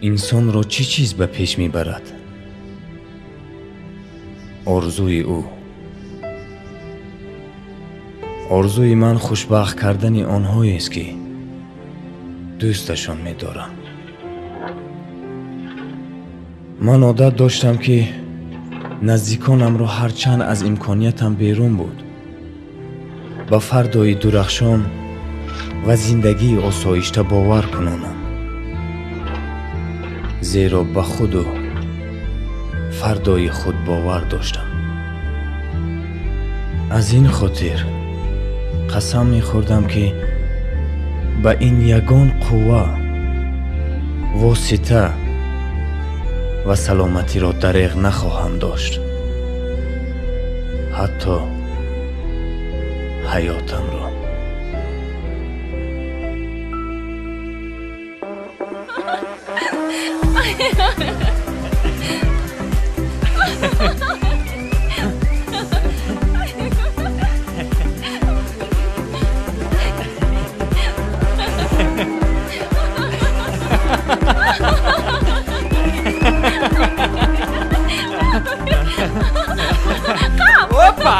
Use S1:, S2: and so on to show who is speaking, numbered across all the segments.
S1: Инсонро чӣ чиз ба пеш мебарад? Орзуи ӯ. Орзуи ман хушбахт кардани онҳоест, ки дӯсташон медорам. Ман одат доштам, ки наздиконамро ҳарчанд аз имкониятам берун буд, ба фардои дурахшон ва зиндагии осоишта бовар кунонам, зеро ба худу фардои худ бовар доштам. Аз ин хотир қасам мехӯрдам, ки ба ин ягон қувва, восита ва саломатиро дареғ нахоҳам дошт, ҳатто ҳаётамро.
S2: Опа!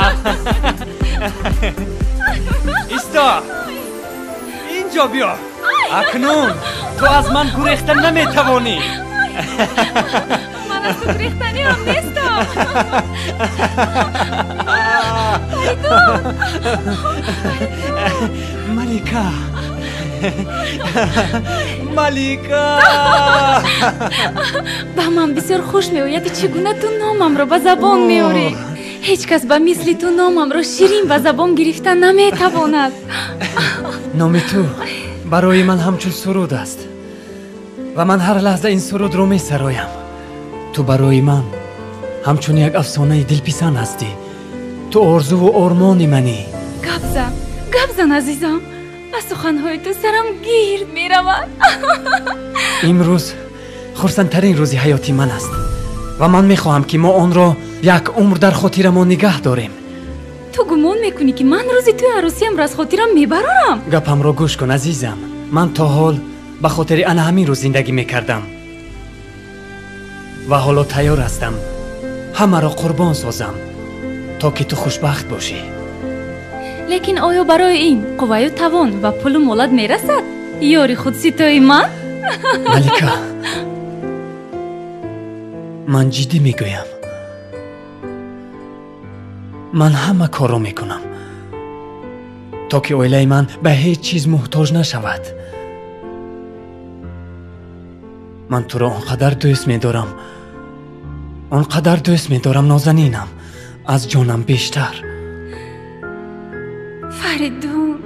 S2: Исто! Инҷо биё! Акнун ту аз ман гурехта наметавонӣ.
S3: Ман аз ту гурехтанӣ ҳам нестам. Фаридун!
S2: Малика! Малика!
S3: Ба ман бисёр хуш меояд, чӣ гуна ту номамро ба забон меорӣ. Ҳеҷ кас ба мисли ту номамро ширин ба забон гирифта наметавонад.
S2: Номи ту барои ман ҳамчун суруд аст ва ман ҳар лаҳза ин сурудро месароям. Ту барои ман ҳамчун як афсонаи дилписанд ҳастӣ. Ту орзуву ормони манӣ.
S3: Гап зан, гап зан, азизам. Аз суханҳои ту сарам гирд меравад.
S2: Имрӯз хурсандтарин рӯзи ҳаёти ман аст ва ман мехоҳам, ки мо онро як умр дар хотирамон нигаҳ дорем.
S3: Ту гумон мекунӣ, ки ман рӯзи тӯи арӯсиямро аз хотирам мебарорам?
S2: Гапамро гӯш кун, азизам. Ман то ҳол ба хотири ана ҳамин рӯз зиндагӣ мекардам ва ҳоло тайёр ҳастам ҳамаро қурбон созам, то ки ту хушбахт бошӣ.
S3: Лекин оё барои ин қувваю тавон ва пулу молат мерасад, ёри худситои ман?
S2: Малика, ман ҷиддӣ мегӯям. Ман ҳама корро мекунам, то ки оилаи ман ба ҳеҷ чиз муҳтоҷ нашавад. Ман туро он қадар дӯст медорам, он қадар дӯст медорам, нозанинам, аз ҷонам бештар.
S3: Фаридун,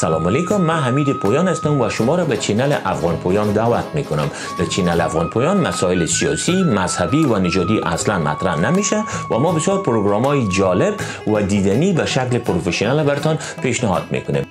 S4: سلام علیکم، من حمید پویان هستم و شما را به channel افغان پویان دعوت میکنم. در channel افغان پویان مسائل سیاسی، مذهبی و نژادی اصلا مطرح نمیشه و ما بسیار پروگرام های جالب و دیدنی به شکل professional براتان پیشنهاد میکنیم.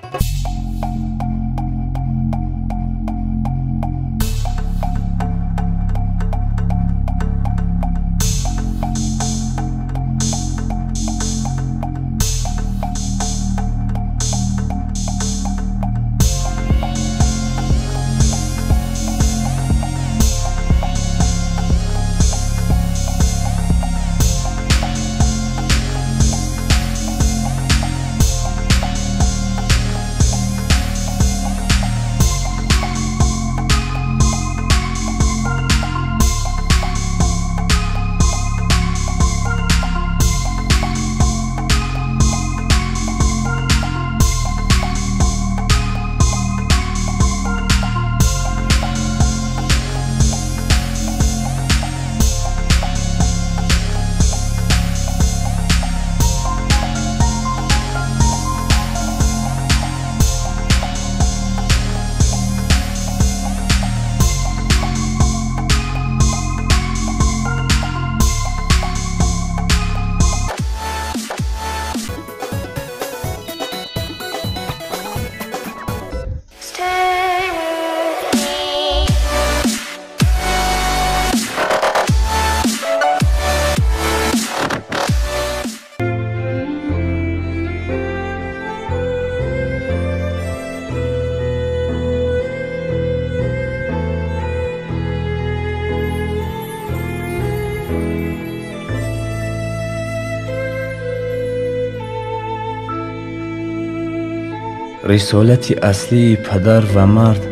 S1: Рисолати аслии падар ва мард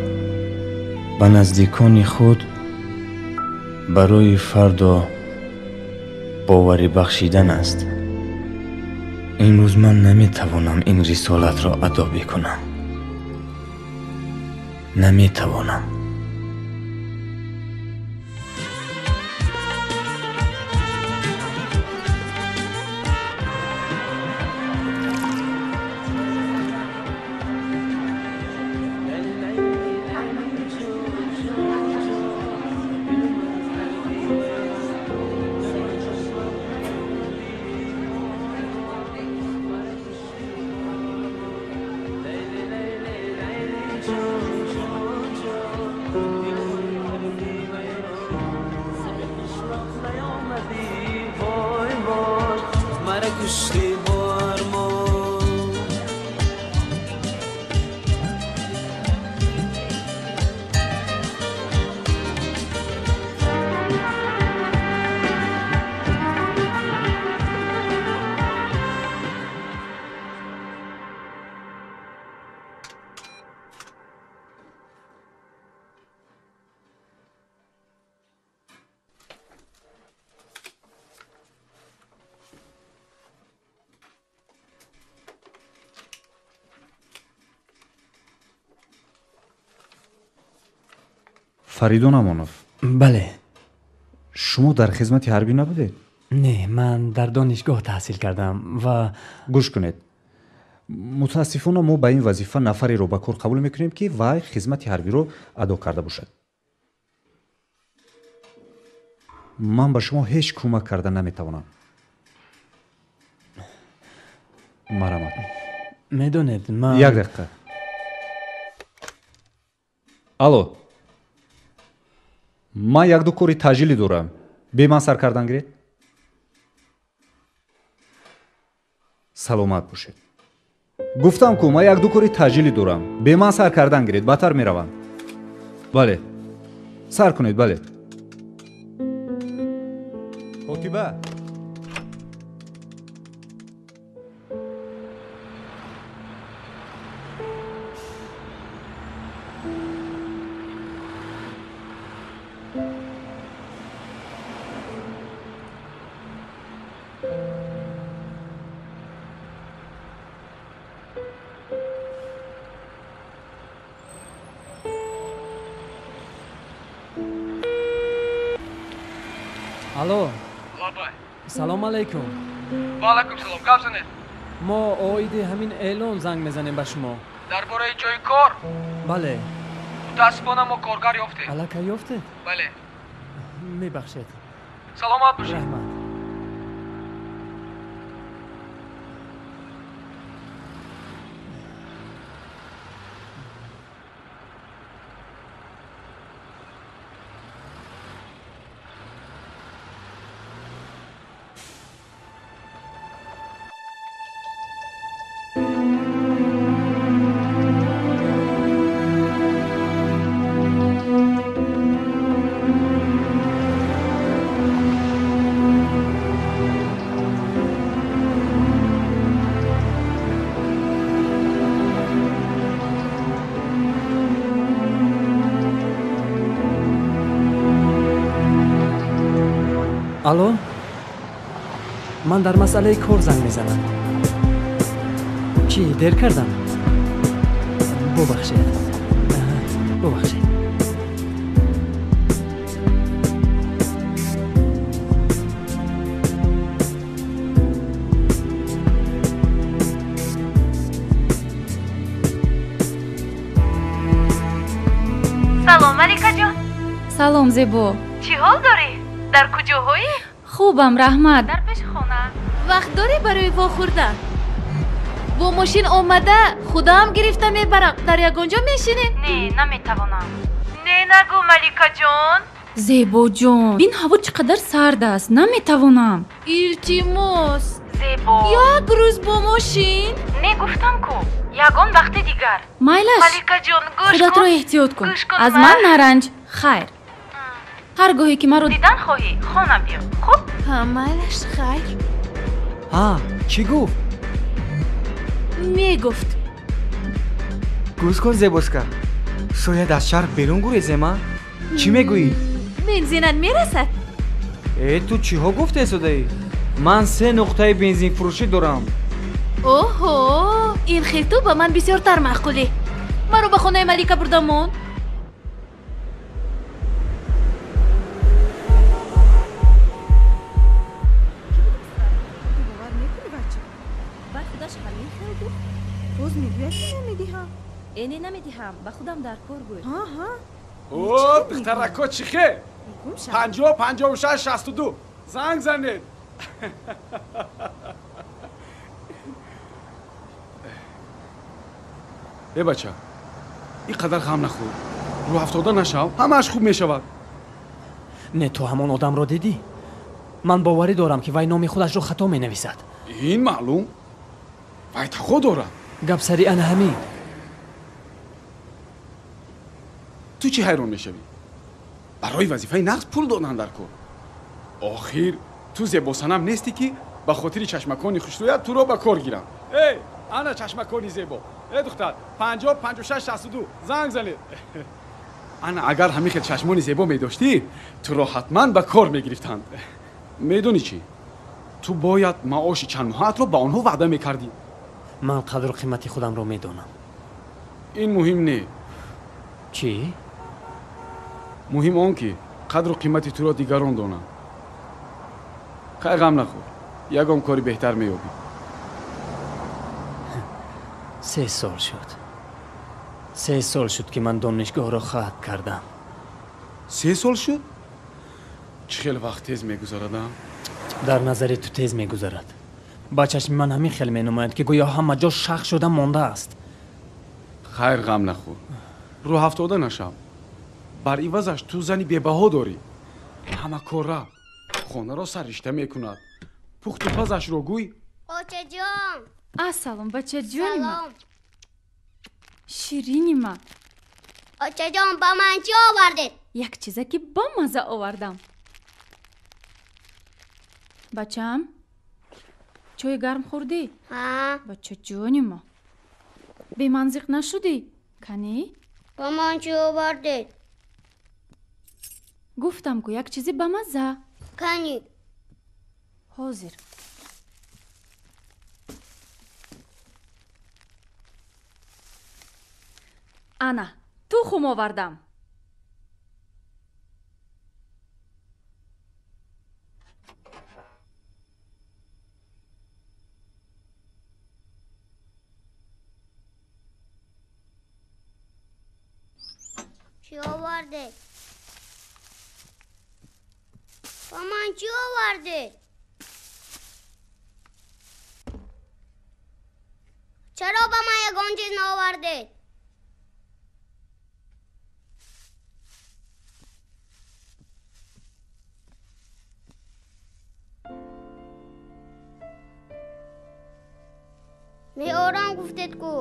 S1: ба наздикони худ барои фардо боварӣ бахшидан аст. Имрӯз ман наметавонам ин рисолатро адо бикунам. Наметавонам.
S5: Фаридун Амонов.
S2: Бале.
S5: Шумо дар хизмати ҳарбӣ набудед?
S2: Не, ман дар донишгоҳ таҳсил кардам ва...
S5: Гӯш кунед. Мутаассифона мо ба ин вазифа нафареро ба кор қабул мекунем, ки вай хизмати ҳарбиро адо карда бошад. Ман ба шумо ҳеҷ кӯмак карда наметавонам. Марҳамат.
S2: Медонед, ман...
S5: Як дақиқа. Алло. Ман якду кори таъҷилӣ дорам. Бе ман сар кардан гиред. Саломат бошед. Гуфтам ку ман якду кори таъҷилӣ дорам. Бе ман сар кардан гиред, баъдтар меравам. Бале. Сар кунед, бале. Котиба.
S2: Алло.
S6: Лабай.
S2: Салом алейкум.
S6: Ва алайкум салом. Гап занед.
S2: Мо оиди ҳамин эълон занг мезанем ба шумо.
S6: Дар бораи ҷои кор?
S2: Бале.
S6: Мутаассифона мо коргар ёфтем.
S2: Аллакай ёфтед?
S6: Бале.
S2: Мебахшед.
S6: Саломат бошед.
S2: Раҳмат. Алло, ман дар масъалаи кор занг мезанам. Чӣ, дер кардам? Бубахшед, бубахшед.
S7: Салом, Маликаҷон.
S3: Салом, Зебо.
S7: Чӣ ҳол дорӣ? Дар куҷоҳоӣ?
S3: Хубам, раҳмат.
S7: Дар пеши хона. Вақт дорӣ барои вохӯрдан? Бо мошин омада, худам гирифта мебарам. Дар ягон ҷо мешинем? Не, наметавонам. Не, нагӯ, Маликаҷон.
S3: Зебоҷон, бин ҳаво чӣ қадар сард аст. Наметавонам.
S7: Илтимос. Зебо. Як рӯз бо мошин? Не, гуфтам ку. Ягон вақти дигар.
S3: Майлаш.
S7: Маликаҷон, гӯш кун.
S3: Худатро эҳтиёт кун. Аз ман наранҷ. Хайр. Ҳар гоҳе ки маро
S7: дидан хоҳӣ, хона биё. Хуб? Ҳа, майлаш, хайр.
S2: Ҳа, чӣ гуфт?
S7: Мегуфт.
S8: Гӯш кун, зебоска, шояд аз шаҳр берун гурезем, а? Чӣ мегӯӣ?
S7: Бензинат мерасад?
S8: Э, ту чиҳо гуфтесодаӣ? Ман се нуқтаи бензинфурӯшӣ дорам.
S7: Оҳо, ин хел ту ба ман бисёртар маъқулӣ. Маро ба хонаи Малика бурда мон.
S3: Э, не, намедиҳам, ба худам дар кор гӯй.
S6: О, духтарако, чӣ хел? 50 56 62 занг занед. Э, бача, ин қадар ғам нахӯр, рӯҳафтода нашав, ҳамааш хуб мешавад.
S2: Не, ту ҳамон одамро дидӣ? Ман боварӣ дорам, ки вай номи худашро хато менависад.
S6: Ин маълум, вай тақо дорад.
S2: Гап сари ана ҳамин.
S6: Ту чӣ ҳайрон мешавӣ? Барои вазифаи нағз пул додан дар кор. Охир ту зебосанам нестӣ, ки ба хотири чашмакони хушрӯят туро ба кор гирам. Эй, ана чашмакони зебо! Э, духтар, 50 56 62 занг занед. Ана, агар ҳамин хел чашмони зебо медоштӣ, туро ҳатман ба кор мегирифтанд. Медонӣ чӣ? Ту бояд маоши чанд моҳаатро ба онҳо ваъда мекардӣ.
S2: Ман қадру қимати худамро медонам.
S6: Ин муҳим не.
S2: Чӣ?
S6: Муҳим он, ки қадру қимати туро дигарон донанд. Хай, ғам нахӯр, ягон кори беҳтар меёбӣ.
S2: 3 сол шуд, 3 сол шуд, ки ман донишгоҳро хатм кардам.
S6: 3 сол шуд? Чӣ хел вақт тез мегузарад, а?
S2: Дар назари ту тез мегузарад. Ба чашми ман ҳамин хел менамояд, ки гӯё ҳама ҷо шах шуда мондааст.
S6: Хайр, ғам нахӯр, рӯҳафтода нашав. Бар ивазаш ту зани бебаҳо дорӣ. Ҳама кора, хонаро сарришта мекунад, пухту пазашро гӯй.
S9: Очаҷон!
S3: Ассалом, бачаҷони ман.
S9: Салом.
S3: Ширини ман.
S9: Очаҷон, ба ман чӣ овардед?
S3: Як чизе, ки бомаза овардам. Бачаам, чойи гарм хӯрдӣ?
S9: Ҳа.
S3: Бачаҷони ма, беман зиқ нашудӣ? Канӣ?
S9: Ба ман чӣ овардед?
S3: Гуфтам ку, як чизи бамаза.
S9: Канӣ?
S3: Ҳозир. Ана, тухм овардам.
S9: Чӣ овардед? Ба ман чӣ овардед? Чаро ба ман ягон чиз наовардед? Меорам гуфтед ку.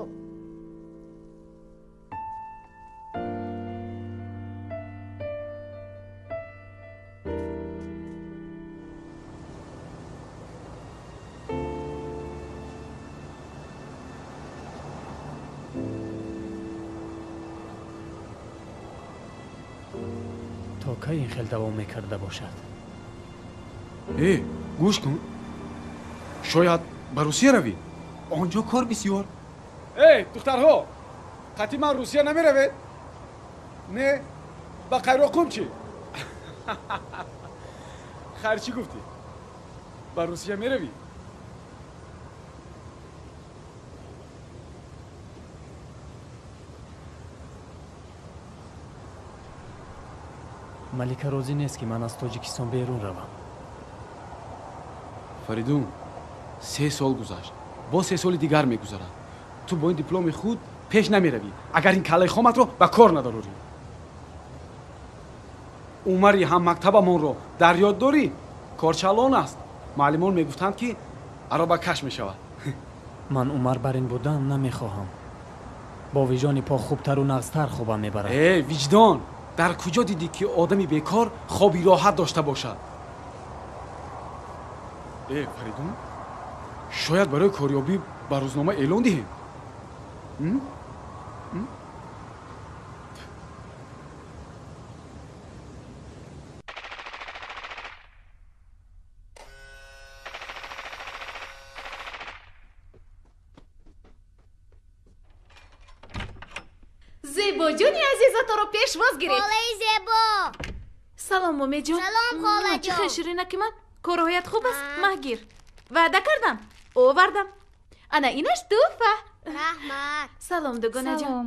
S2: То кай ин хел давом мекарда бошад?
S6: Э, гӯш кун, шояд ба Русия равӣ, он ҷо кор бисёр. Эй, духтарҳо, қатъи ман Русия намеравед? Не, ба Қайроқум чӣ? Хайр, чӣ гуфтӣ, ба Русия меравӣ?
S2: Малика розӣ нест, ки ман аз Тоҷикистон берун равам.
S6: Фаридун, 3 сол гузашт, боз 3 соли дигар мегузарад. Ту бо ин дипломи худ пеш намеравӣ, агар ин каллаи хоматро ба кор надарорӣ. Умари ҳаммактабамонро дар ёд дорӣ? Корчалон аст. Муаллимон мегуфтанд, ки аробакаш мешавад.
S2: Ман Умар бар ин будан намехоҳам. Бо виҷдони пок хубтару нағзтар хобам мебарад.
S6: Э, виҷдон! Дар куҷо дидӣ, ки одами бекор хоби роҳат дошта бошад? Э, Фаридун, шояд барои корёбӣ ба рӯзнома эълон диҳем?
S7: Зебоҷони азизатонро пешвоз гиред.
S9: Холаи Зебо.
S7: Салом, Умедҷон.
S9: Салом, холаҷон.
S7: Чӣ хел ширинаки ман? Корҳоят хуб аст? Маҳгир. Ваъда кардам, овардам. Ана инаш туҳфа.
S9: Раҳмат.
S7: Салом, дугонаҷон.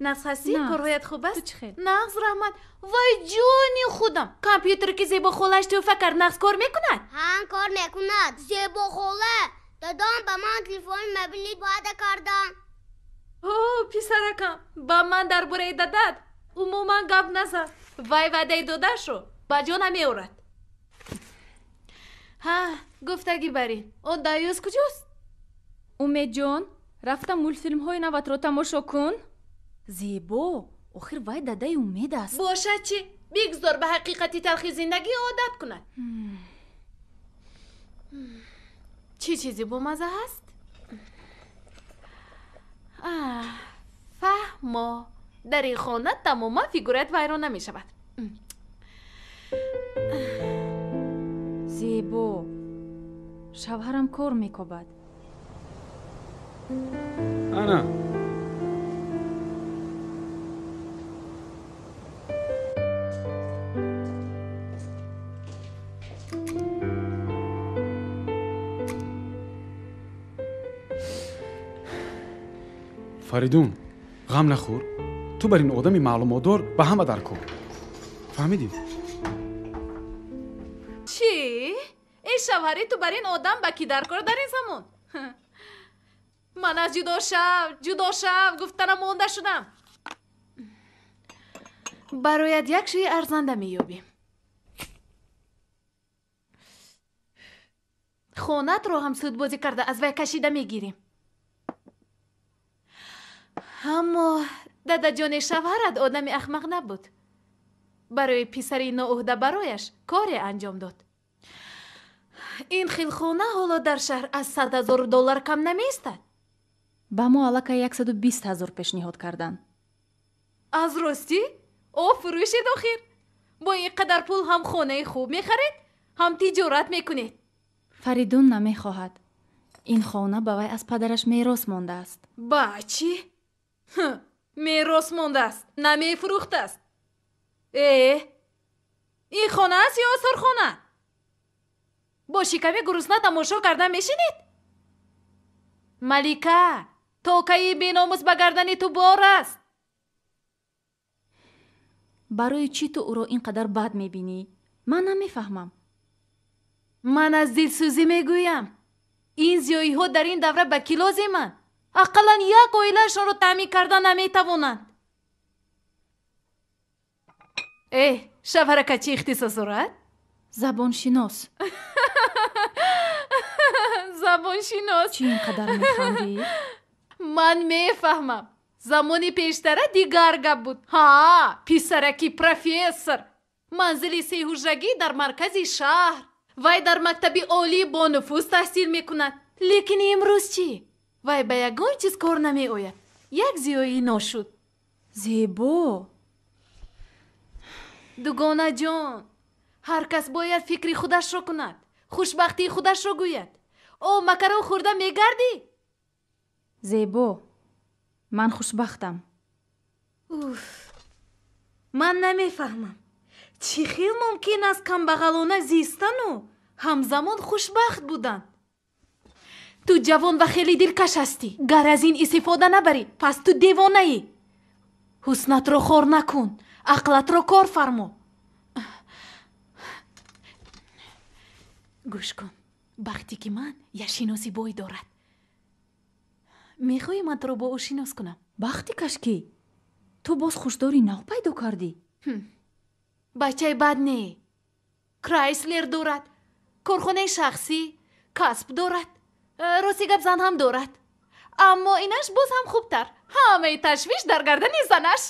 S7: Нағз ҳастӣ? Корҳоят хуб аст? Нағз, раҳмат. Вай ҷони худам, компютере ки Зебо холааш туҳфа кард, нағз кор мекунад?
S9: Ҳа, кор мекунад. Зебо хола, дадом ба ман телефони мобилӣ ваъда карданд.
S7: О, писаракам, ба ман дар бораи дадат умуман гап назан. Вай ваъдаи додаашро ба ҷо намеорад. Ҳа, гуфтагӣ барин, он даюз куҷост?
S3: Умедҷон, рафта мултфилмҳои наватро тамошо кун. Зебо, охир вай дадаи Умед аст.
S7: Бошад чӣ? Бигзор ба ҳақиқати талхи зиндагӣ одат кунад. Чӣ чизе бомаза ҳаст? Фаҳмо, дар ин хона тамоман фигурат вайрон намешавад.
S3: Зебо, шавҳарам кор мекобад.
S6: Ана. Фаридун, ғам нахӯр. Ту бар ин одами маълумотдор ба ҳама дар кор. Фаҳмидӣ?
S7: Чӣ? Эй шавҳари ту бар ин одам ба кӣ дар кор дар ин замон? Ман аз ҷудо шав, ҷудо шав гуфтанам монда шудам. Барояд як шӯи арзанда меёбем. Хонатро ҳам судбозӣ карда аз вай кашида мегирем. Аммо дадаҷони шавҳарат одами ахмақ набуд. Барои писари ноуҳда барояш коре анҷом дод. Ин хел хона ҳоло дар шаҳр аз 100 000 доллар кам намеистад.
S3: Ба мо аллакай 120 000 пешниҳод карданд.
S7: Аз ростӣ? О, фурӯшед охир. Бо ин қадар пул ҳам хонаи хуб мехаред, ҳам тиҷорат мекунед.
S3: Фаридун намехоҳад. Ин хона ба вай аз падараш мерос мондааст.
S7: Ба чӣ? Мерос мондааст, намефурӯхтааст. Э, ин хона аст ё осорхона? Бо шиками гурусна тамошо карда мешинед? Малика, токаи беномус ба гардани ту бор аст.
S3: Барои чӣ ту ӯро ин қадар бад мебинӣ? Ман намефаҳмам.
S7: Ман аз дилсӯзӣ мегӯям. Ин зиёиҳо дар ин давра ба кӣ лозиманд? Ақаллан як оилаашонро таъмин карда наметавонанд. Э, шавҳарака чӣ ихтисос дорад?
S3: Забоншинос.
S7: Забоншинос.
S3: Чӣ ин қадар механдӣ?
S7: Ман мефаҳмам. Замони пештара дигар гап буд. Ҳа, писараки профессор. Манзили сеҳуҷрагӣ дар маркази шаҳр. Вай дар мактаби олии бонуфуз таҳсил мекунад. Лекин имрӯз чӣ? Вай ба ягон чиз кор намеояд. Як зиёии ношуд.
S3: Зебо.
S7: Дугонаҷон, ҳар кас бояд фикри худашро кунад, хушбахтии худашро гӯяд. О, макарон хӯрда мегардӣ?
S3: Зебо, ман хушбахтам.
S7: Уф, ман намефаҳмам. Чӣ хел мумкин аст камбағалона зистану ҳамзамон хушбахт будан? Ту ҷавон ва хеле дилкаш ҳастӣ. Гар аз ин истифода набарӣ, пас ту девонаӣ. Ҳуснатро хор накун, ақлатро кор фармо. Гӯш кун, бахте ки ман як шиноси бой дорад. Мехоҳӣ ман туро бо ӯ шинос кунам?
S3: Бахти кашкӣ, ту боз хушдори нав пайдо кардӣ.
S7: Бачаи бад не. Крайслер дорад, корхонаи шахсӣ, касб дорад, рости гап зан ҳам дорад. Аммо инаш боз ҳам хубтар. Ҳамаи ташвиш дар гардани занаш.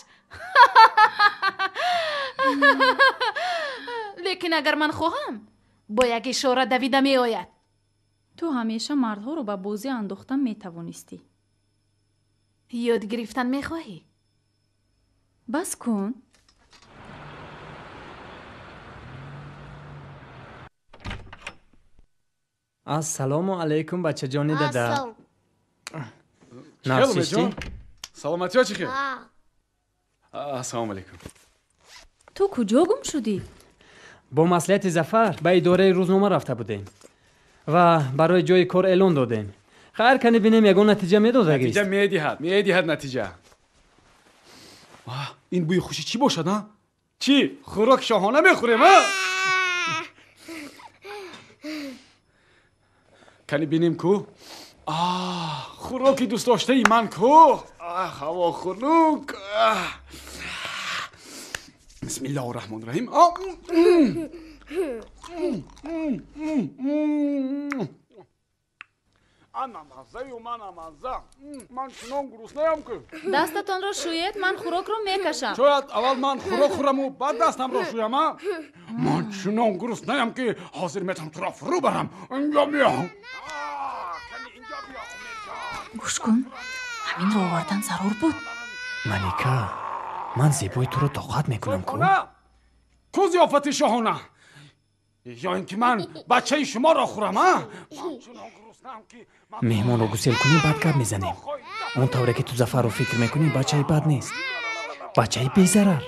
S7: Лекин агар ман хоҳам, бо як ишора давида меояд.
S3: Ту ҳамеша мардҳоро ба бозӣ андохтан метавонистӣ.
S7: Ёд гирифтан мехоҳӣ?
S3: Бас кун.
S2: Ассалому алайкум, бачаҷони дада. Нағз шиштӣ?
S6: Саломатиҳо чӣ хел? Ассалому алайкум.
S3: Ту куҷо гум шудӣ?
S2: Бо маслиҳати Зафар ба идораи рӯзнома рафта будем ва барои ҷои кор эълон додем. Хайр, кани бинем ягон натиҷа медодагист.
S6: Натиҷа медиҳад, медиҳад натиҷа. Ин бӯи хуши чӣ бошад, а? Чӣ? Хӯрок шоҳона мехӯрем, а? Кани бинем ку? Хӯроки дӯстдоштаи ман ку? Ҳаво хунук. Бисмиллоҳу раҳмони раҳим. Ана маззаю мана мазза. Ман чунон гуруснаям ки.
S7: Дастатонро шӯед, ман хӯрокро мекашам.
S6: Шояд аввал ман хӯрок хӯраму баъд дастамро шӯям, а? Ман чунон гуруснаям ки ҳозир метавонам туро фурӯ барам. Инҷо биё.
S3: Гӯш кун, ҳаминро овардан зарур буд.
S1: Малика, ман зебои туро тоқат мекунам ку?
S6: Ку зиёфати шоҳона? Ё ин ки ман бачаи шуморо хӯрам, а?
S1: Меҳмонро гусел кунӣ, баъд гап мезанем. Он тавре ки ту Зафарро фикр мекунӣ, бачаи бад нест, бачаи безарар.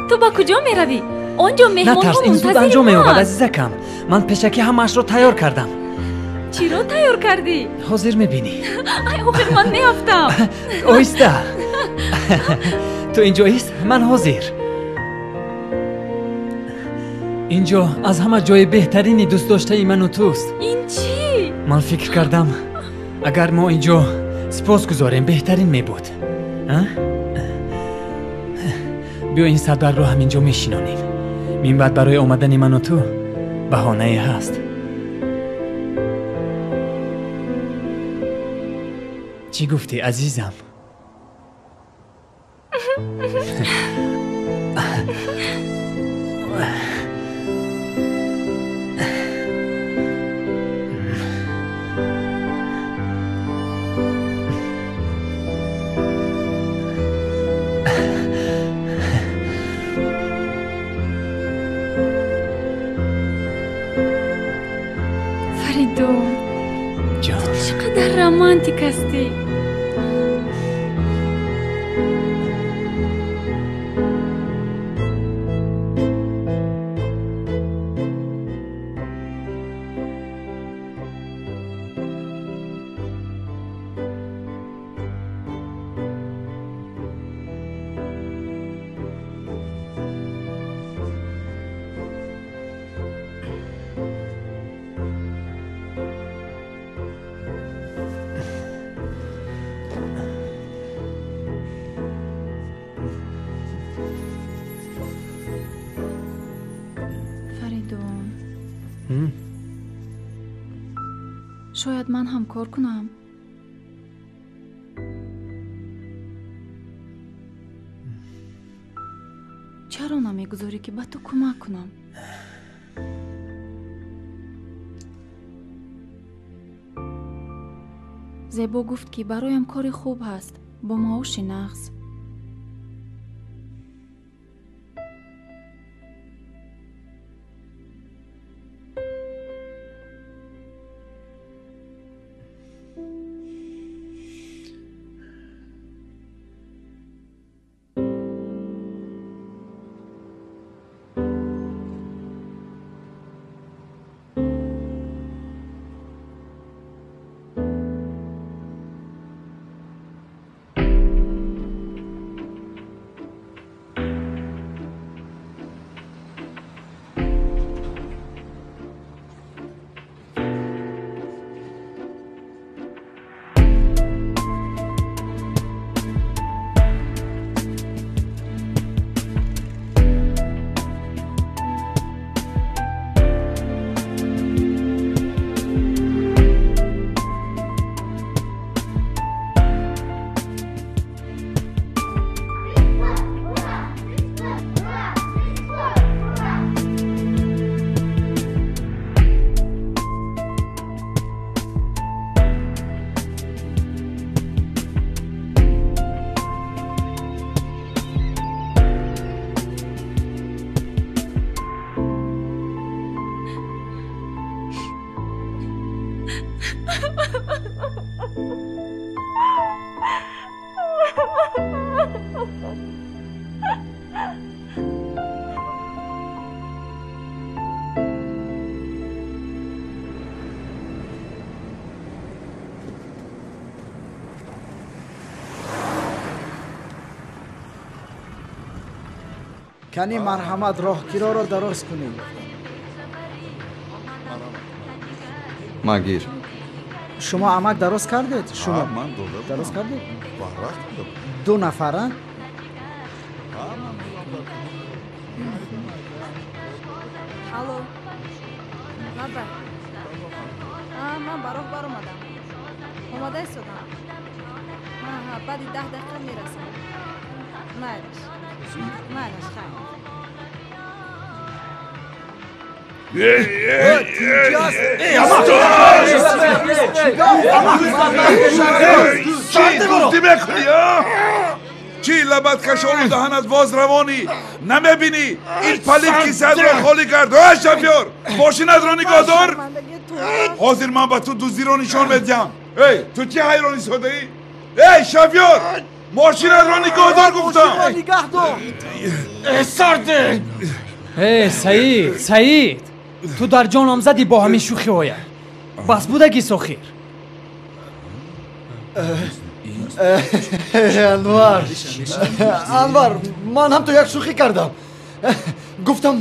S3: Ту ба куҷо меравӣ? Он ҷо меҳмонҳо
S2: Натарс, ин зуд
S3: мунтазири
S2: анҷом меёбад,
S3: моанд.
S2: азизакам. Ман пешакӣ ҳамаашро тайёр кардам.
S3: Чиро тайёр кардӣ?
S2: Ҳозир мебинӣ.
S3: Ай, охир ман меафтам.
S2: Оҳиста. Ту инҷо ист, ман ҳозир. Инҷо аз ҳама ҷои беҳтарини дӯстдоштаи ману туст.
S3: Ин чӣ?
S2: Ман фикр кардам, агар мо инҷо сипос гузорем, беҳтарин мебуд. А? Биё ин садбаргро ҳаминҷо мешинонем. Минбаъд барои омадани ману ту баҳонае ҳаст. Чӣ гуфтӣ, азизам?
S3: Фаридун,
S1: Ҷон,
S3: ту чӣ қадар романтик ҳастӣ. Фаридун, шояд ман ҳам кор кунам. Чаро намегузорӣ, ки ба ту кӯмак кунам? Зебо гуфт, ки бароям кори хуб ҳаст бо маоши нағз.
S10: Кани марҳамат, роҳкироро дароз кунед.
S5: Магир.
S10: Шумо амак дароз кардед? Шумо дароз кардед? Ду нафара?
S7: Алло. Лаба. Ман ба роҳ баромадам. Омада истодам. Баъди 10 дақиқа мерасам. Майлаш. Майлаш, хайр.
S11: Чӣ дуздӣ мекунӣ? Чӣ лабат кашолу даҳанат воз равонӣ? Намебинӣ ин палид кисаатро холӣ кард? Ой шофёр, мошинатро нигоҳ дор. Ҳозир ман ба ту дуздиро нишон медиҳам. Эй, ту чӣ ҳайрон истодаӣ? Эй шофёр, мошинатро нигоҳ дор гуфтам.
S2: Сарде! Э, Саид, Саид, ту дар ҷонам задӣ бо ҳамин шӯхиҳоя. Бас будагӣ сохир.
S12: Анвар, Анвар, ман ҳам то як шӯхӣ кардам. Гуфтам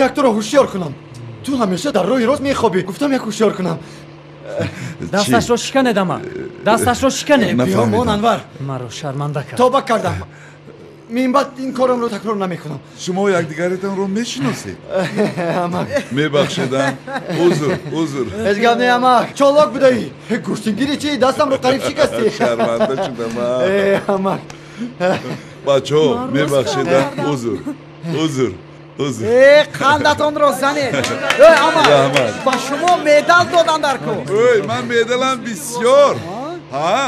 S12: як туро ҳушёр кунам. Ту ҳамеша дар роҳи рост мехобӣ. Гуфтам як ҳушёр кунам.
S2: Дасташро шиканед, ама. Дасташро шиканед.
S12: Биёмон, Анвар.
S2: Маро шарманда кард.
S12: Тоба кардам. Мин баъд ин корамро такрор намекунам.
S11: Шумо якдигаретонро мешиносед?
S12: Амак.
S11: Мебахшедам. Узр, узр.
S12: Ҳеҷ гап не, амак. Чолок будаӣ. Гӯштингири чӣ? Дастамро қариб шикастӣ.
S11: Шарманда шудам.
S12: Амак.
S11: Бачаҳо, мебахшедам. Узр, узр. Узр.
S10: Қандатонро занед. Амак, ба шумо медал додан дар кор.
S11: Ой, ман медалам бисёр. Ҳа,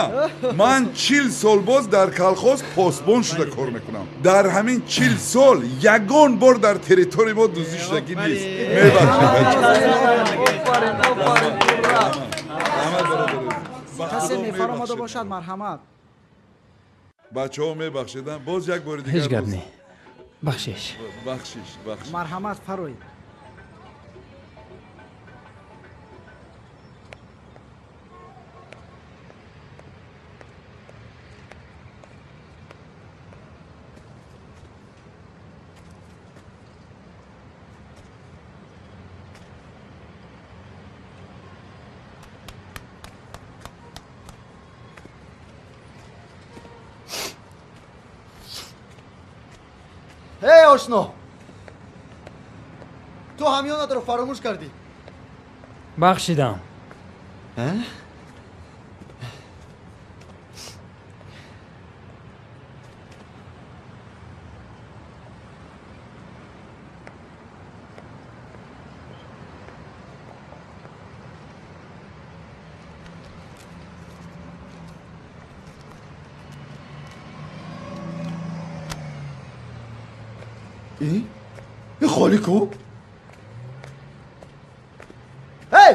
S11: ман 40 сол боз дар колхоз посбон шуда кор мекунам. Дар ҳамин 40 сол ягон бор дар территорияи мо дуздӣ шудагӣ нест. Мебахшед.
S10: Касе мефаромада бошад, марҳамат.
S11: Бачаҳо, мебахшедам. Боз як бори дигар.
S2: Ҳеҷ гап не. Бахшиш.
S11: Бахшиш, бахшиш.
S10: Марҳамат, фароед.
S12: Эй, ошно! Ту ҳамёнатро фаромӯш кардӣ.
S2: Бахшидам.
S12: Ин холӣ ку? Эй!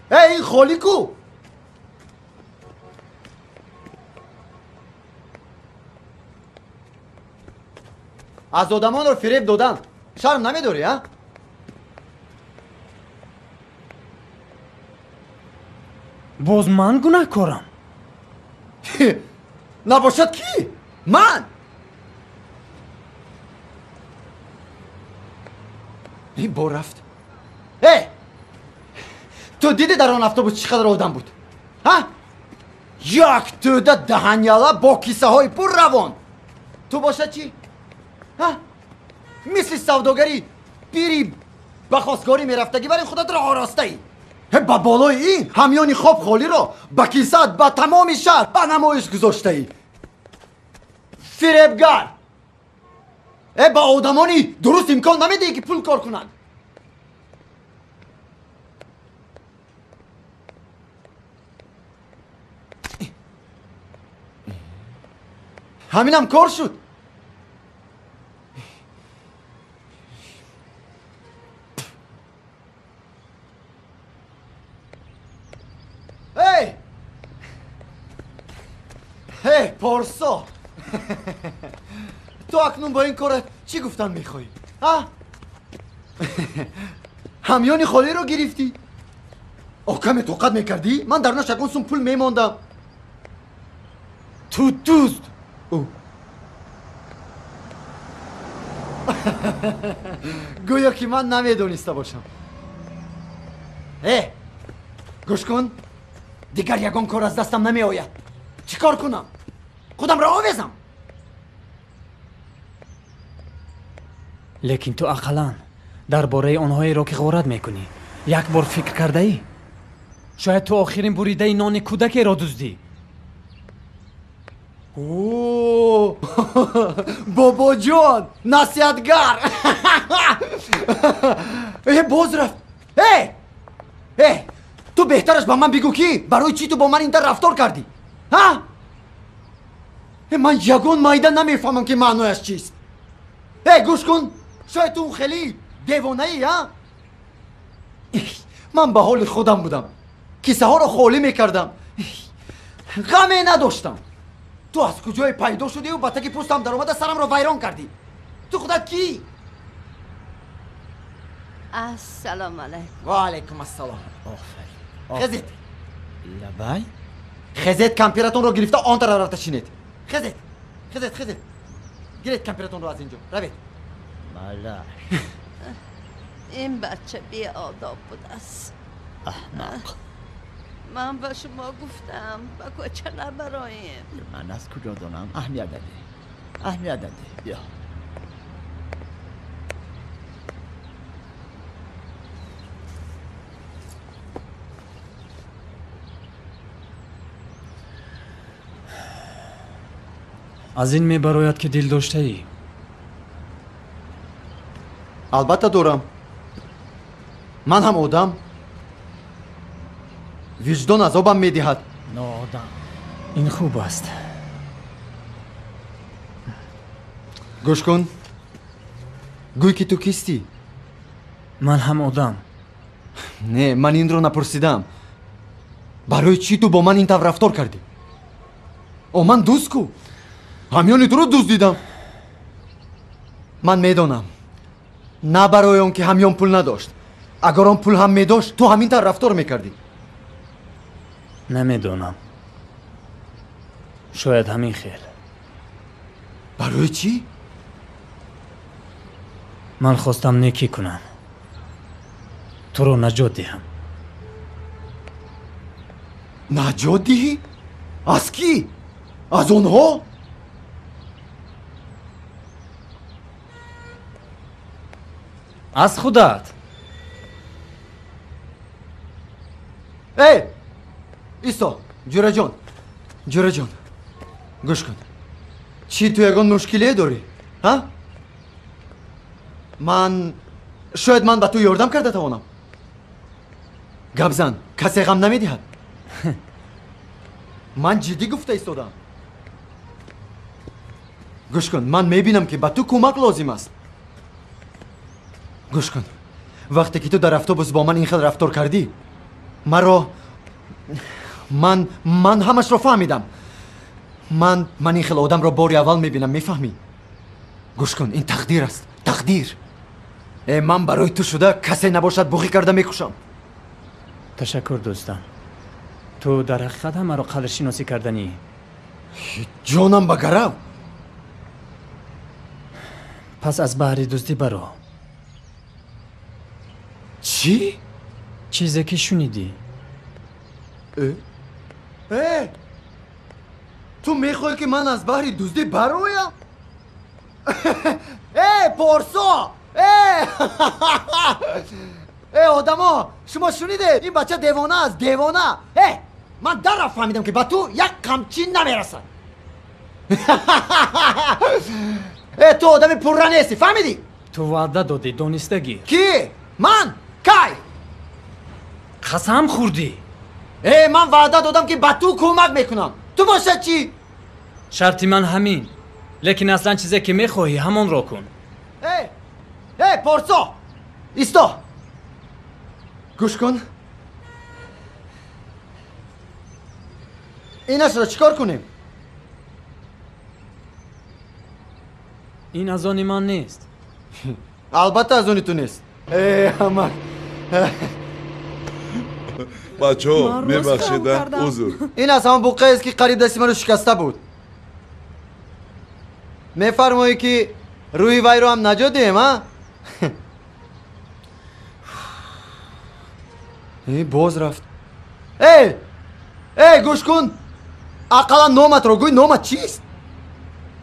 S12: Эй, ин холӣ ку? Аз одамонро фиреб додан шарм намедорӣ, а?
S2: Боз ман гунаҳкорам?
S12: Набошад кӣ? Ман! Ин бор рафт. Э! Ту дидӣ дар он автобус чӣ қадар одам буд? Ҳа? Як тӯда даҳаняла бо кисаҳои пур равон. Ту бошад чӣ? Ҳа? Мисли савдогари пири ба хостгорӣ мерафтагӣ, вале худатро оростаӣ. Ба болои ин ҳамёни хоб холиро ба кисаат ба тамоми шаҳр ба намоиш гузоштаӣ. Фиребгар! Ба одамони дуруст имкон намедиҳӣ ки пул кор кунанд. Ҳаминам кор шуд. Э, Порсо! Ту акнун бо ин корат чӣ гуфтан мехоҳӣ? А? Ҳамёни холиро гирифтӣ? О, каме тоқат мекардӣ? Ман дар наш ягон сум пул мемондам. Ту дузд! Гӯё ки ман намедониста бошам. Э, гӯш кун, дигар ягон кор аз дастам намеояд. Чӣ кор кунам? Худамро овезам?
S2: Лекин ту ақаллан дар бораи онҳоеро ки ғорат мекунӣ як бор фикр кардаӣ? Шояд ту охирин буридаи нони кӯдакеро дуздӣ.
S12: О, бобоҷон, насиҳатгар! Э, боз рафт. Э, э, ту беҳтараш ба ман бигӯ, ки барои чӣ ту бо ман ин тавр рафтор кардӣ? Ҳа? Э, ман ягон майда намефаҳмам, ки маънояш чист. Э, гӯш кун, шояд ту хеле девонаӣ, ҳа? Ман ба ҳоли худам будам, кисаҳоро холӣ мекардам, ғаме надоштам. Ту аз куҷое пайдо шудиву ба таги пӯстам даромада сарамро вайрон кардӣ? Ту худат кӣ?
S13: Ассалому алайкум.
S12: Ва алайкум ассалом.
S1: Офарин.
S12: Хезед.
S1: Лабай.
S12: Хезед, кампиратонро гирифта он тараф рафта шинед. Хезед, хезед, хезед, гиред кампиратонро, аз инҷо равед.
S1: Малаш.
S13: Ин бача беодоб будааст.
S1: Аҳмақ.
S13: Ман ба шумо гуфтам, ба кӯча набароем.
S1: Ман аз куҷо донам? Аҳамият надеҳ, аҳамият надеҳ. Биё. Аз ин мебарояд, ки дил доштаӣ.
S12: Албатта дорам. Ман ҳам одам. Виҷдон азобам медиҳад.
S1: Ноодам.
S2: Ин хуб аст.
S12: Гӯш кун, гӯй ки ту кистӣ?
S2: Ман ҳам одам.
S12: Не, ман инро напурсидам. Барои чӣ ту бо ман ин тавр рафтор кардӣ? О, ман дузд ку, ҳамёни туро дуздидам. Ман медонам, на барои он ки ҳамён пул надошт. Агар он пул ҳам медошт, ту ҳамин тавр рафтор мекардӣ.
S1: Намедонам, шояд ҳамин хел.
S12: Барои чӣ?
S1: Ман хостам некӣ кунам, туро наҷот диҳам.
S12: Наҷот диҳӣ? Аз кӣ? Аз онҳо?
S1: Аз худат.
S12: Э, исто, ҷураҷон, ҷураҷон, гӯш кун. Чӣ, ту ягон мушкилие дорӣ? Ҳа? Ман шояд ман ба ту ёрдам карда тавонам. Гап зан, касе ғам намедиҳад. Ман ҷиддӣ гуфта истодаам. Гӯш кун, ман мебинам, ки ба ту кӯмак лозим аст. Гӯш кун, вақте ки ту дар автобус бо ман ин хел рафтор кардӣ, маро ман ҳамашро фаҳмидам. Ман ин хел одамро бори аввал мебинам, мефаҳмӣ? Гӯш кун, ин тақдир аст, тақдир. Э, ман барои ту шуда касе набошад буғӣ карда мекушам.
S1: Ташаккур, дӯстам. Ту дар ҳақиқат ҳам маро қадршиносӣ карданӣ.
S12: Ҷонам ба гарав.
S1: Пас аз баҳри дуздӣ баро.
S12: Чӣ?
S1: Чизе ки шунидӣ.
S12: Э? Э! Ту мехоҳӣ, ки ман аз баҳри дуздӣ бароям? Э, Порсо! Э! Э, одамо, шумо шунидед? Ин бача девона аст, девона. Э, ман даррафт фаҳмидам, ки ба ту як қамчин намерасад. Э, ту одами пурра нестӣ, фаҳмидӣ?
S1: Ту ваъда додӣ, дониста гир.
S12: Кӣ? Ман? Кай?
S1: Қасам хӯрдӣ.
S12: Э, ман ваъда додам, ки ба ту кӯмак мекунам. Ту бошад чӣ?
S1: Шарти ман ҳамин, лекин аслан чизе ки мехоҳӣ, ҳамонро кун.
S12: Э, э, Порсо, исто, гӯш кун. Инашро чӣ кор кунем?
S2: Ин аз они ман нест.
S12: Албатта аз они ту нест. Э, амак.
S11: Бачаҳо, мебахшед, узр.
S12: Ин аз ҳамон буққаест, ки қариб дасти маро шикаста буд. Мефармоӣ, ки рӯҳи вайро ҳам наҷот диҳем, а? Э, боз рафт. Э, э, гӯш кун, ақаллан номатро гӯй. Номат чист?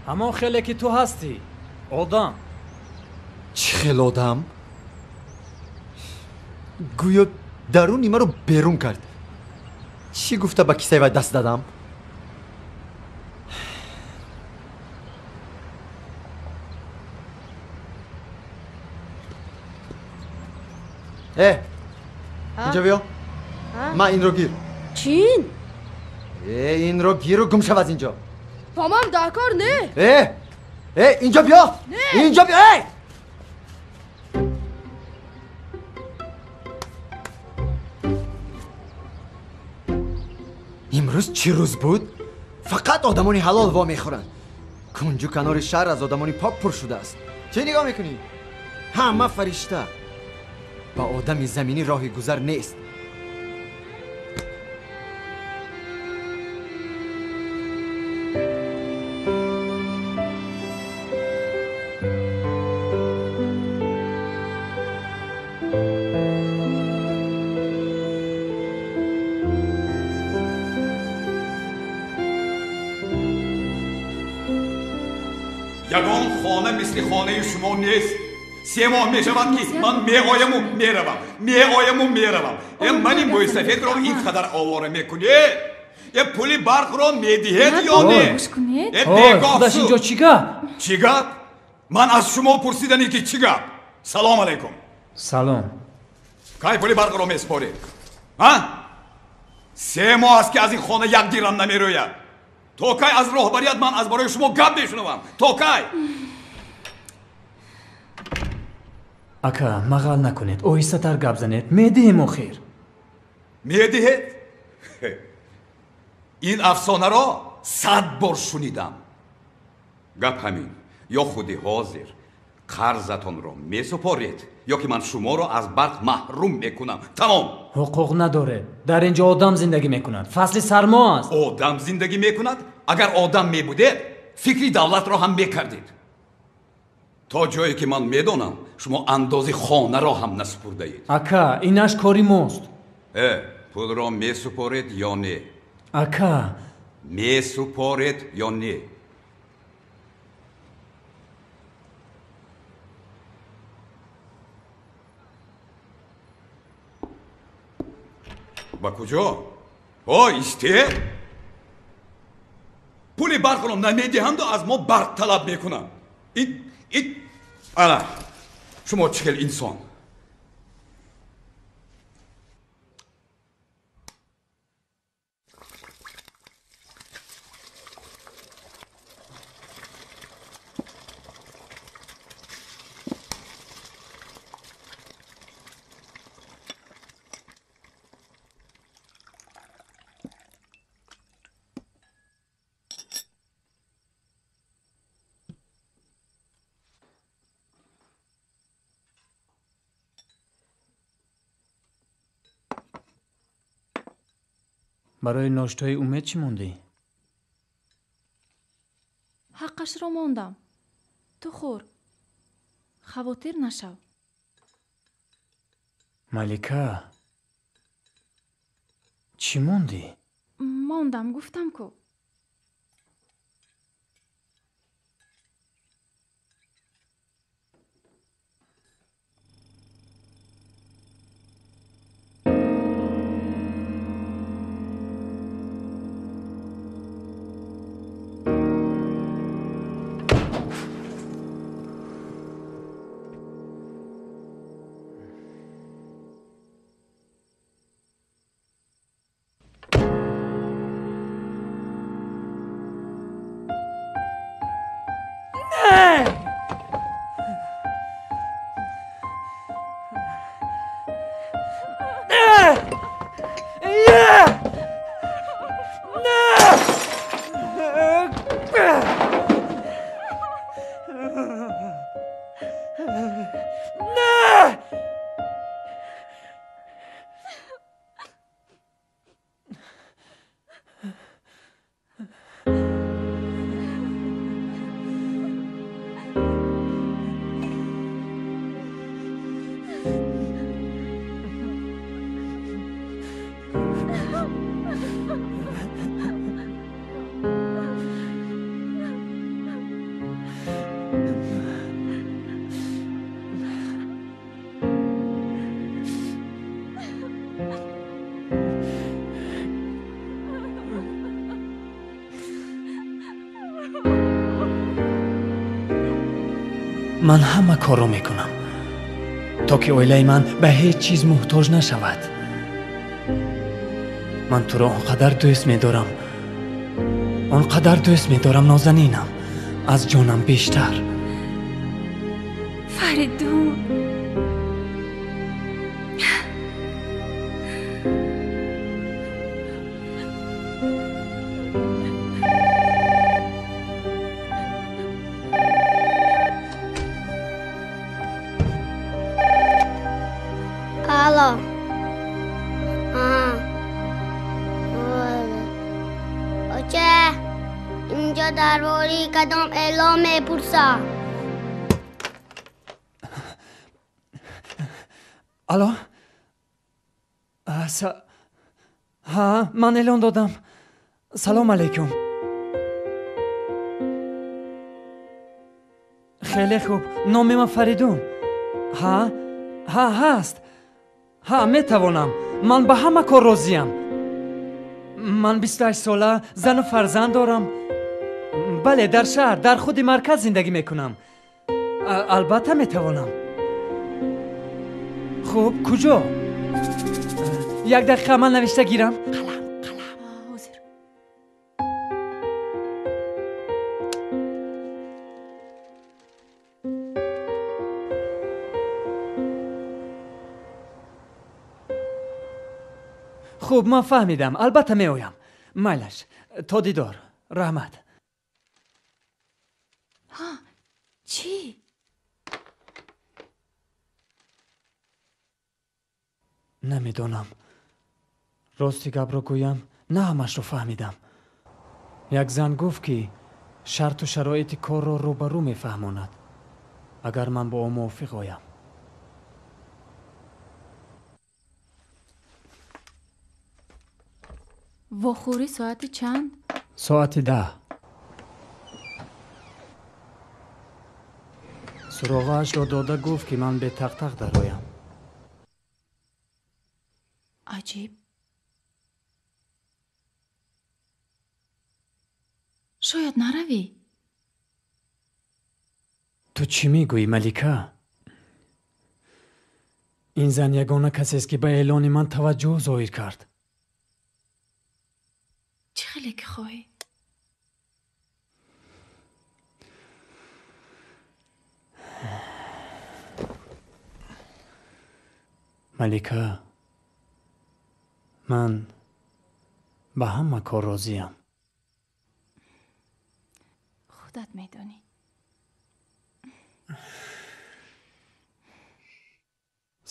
S2: Ҳамон хеле ки ту ҳастӣ, одам.
S12: Чӣ хел одам? Гӯё даруни маро берун кард. Чӣ гуфта ба кисаи вай даст дадам? Э, инҷо биё, ман инро гир.
S9: Чин?
S12: Э, инро гиру гум шав аз инҷо.
S9: Ба ман дар кор не.
S12: Э, э, инҷо биё, инҷо биё. Э! Имрӯз чӣ рӯз буд? Фақат одамони ҳалол вомехӯранд. Кунҷу канори шаҳр аз одамони пок пур шудааст. Чӣ нигоҳ мекунӣ? Ҳама фаришта. Ба одами заминӣ роҳи гузар нест.
S14: Ягон хона мисли хонаи шумо нест. 3 моҳ мешавад, ки ман меояму меравам, меояму меравам. Э, мани мӯйсафедро ин қадар овора мекунед? Э, пули барқро медиҳед ё не? Э, бегоҳ.
S2: Худаш, инҷо чӣ гап?
S14: Чӣ гап? Ман аз шумо пурсидане, ки чӣ гап. Салом алайкум.
S1: Салом.
S14: Кай пули барқро месупоред, а? 3 моҳ аст, ки аз ин хона як дирам намерӯяд. То кай аз роҳбарият ман аз бораи шумо гап мешунавам? То кай?
S2: Ака, мағал накунед, оҳистатар гап занед. Медиҳем охир.
S14: Медиҳед? Ин афсонаро 100 бор шунидам. Гап ҳамин: ё худи ҳозир қарзатонро месупоред, ё ки ман шуморо аз барқ маҳрум мекунам. Тамом.
S2: Ҳуқуқ надоред. Дар ин ҷо одам зиндагӣ мекунад, фасли сармо аст.
S14: Одам зиндагӣ мекунад? Агар одам мебудед, фикри давлатро ҳам мекардед. То ҷое ки ман медонам, шумо андози хонаро ҳам насупурдаед.
S2: Ака, инаш кори мост.
S14: Э, пулро месупоред ё не?
S2: Ака,
S14: месупоред ё не? Ба куҷо? О, исте? Пули барқро намедиҳанду аз мо барқ талаб мекунанд. Ит ана шумо чӣ хел инсон?
S1: Барои ноштои Умед чӣ мондӣ?
S3: Ҳаққашро мондам. Ту хӯр, хавотир нашав.
S1: Малика, чӣ мондӣ?
S3: Мондам, гуфтам ку.
S2: Ман ҳама корро мекунам, то ки оилаи ман ба ҳеҷ чиз муҳтоҷ нашавад. Ман туро он қадар дӯст медорам, он қадар дӯст медорам, нозанинам, аз ҷонам бештар.
S3: Фаридун,
S9: Алло. Оча, инҷо дар бораи кадом эълон мепурсам?
S2: Алло? Ҳа, ман эълон додам. Салом алейкум. Хеле хуб. Номи ман Фаридун. Ҳа, ҳа, ҳаст. Ҳа, метавонам. Ман ба ҳама кор розиям. Ман 28 сола, зану фарзанд дорам. Бале, дар шаҳр, дар худи марказ зиндагӣ мекунам. Албатта метавонам. Хуб, куҷо? Як дақиқа ман навишта гирам. Қалам, қалам.
S3: Ҳозир.
S2: Хуб, ман фаҳмидам. Албатта меоям. Майлаш, то дидор. Раҳмат.
S3: Ҳа, чӣ?
S2: Намедонам. Рости гапро гӯям, на ҳамашро фаҳмидам. Як зан гуфт, ки шарту шароити корро рӯбарӯ мефаҳмонад, агар ман бо ӯ мувофиқ оям.
S3: Вохӯрӣ соати чанд?
S2: Соати 10. Суроғаашро дода гуфт, ки ман бетақтақ дароям.
S3: Аҷиб. Шояд наравӣ?
S2: Ту чӣ мегӯӣ, Малика? Ин зан ягона касест, ки ба эълони ман таваҷҷӯҳ зоҳир кард.
S3: Чӣ хеле ки хоҳӣ.
S2: Малика, ман ба ҳама кор розиям.
S3: Худат медонӣ.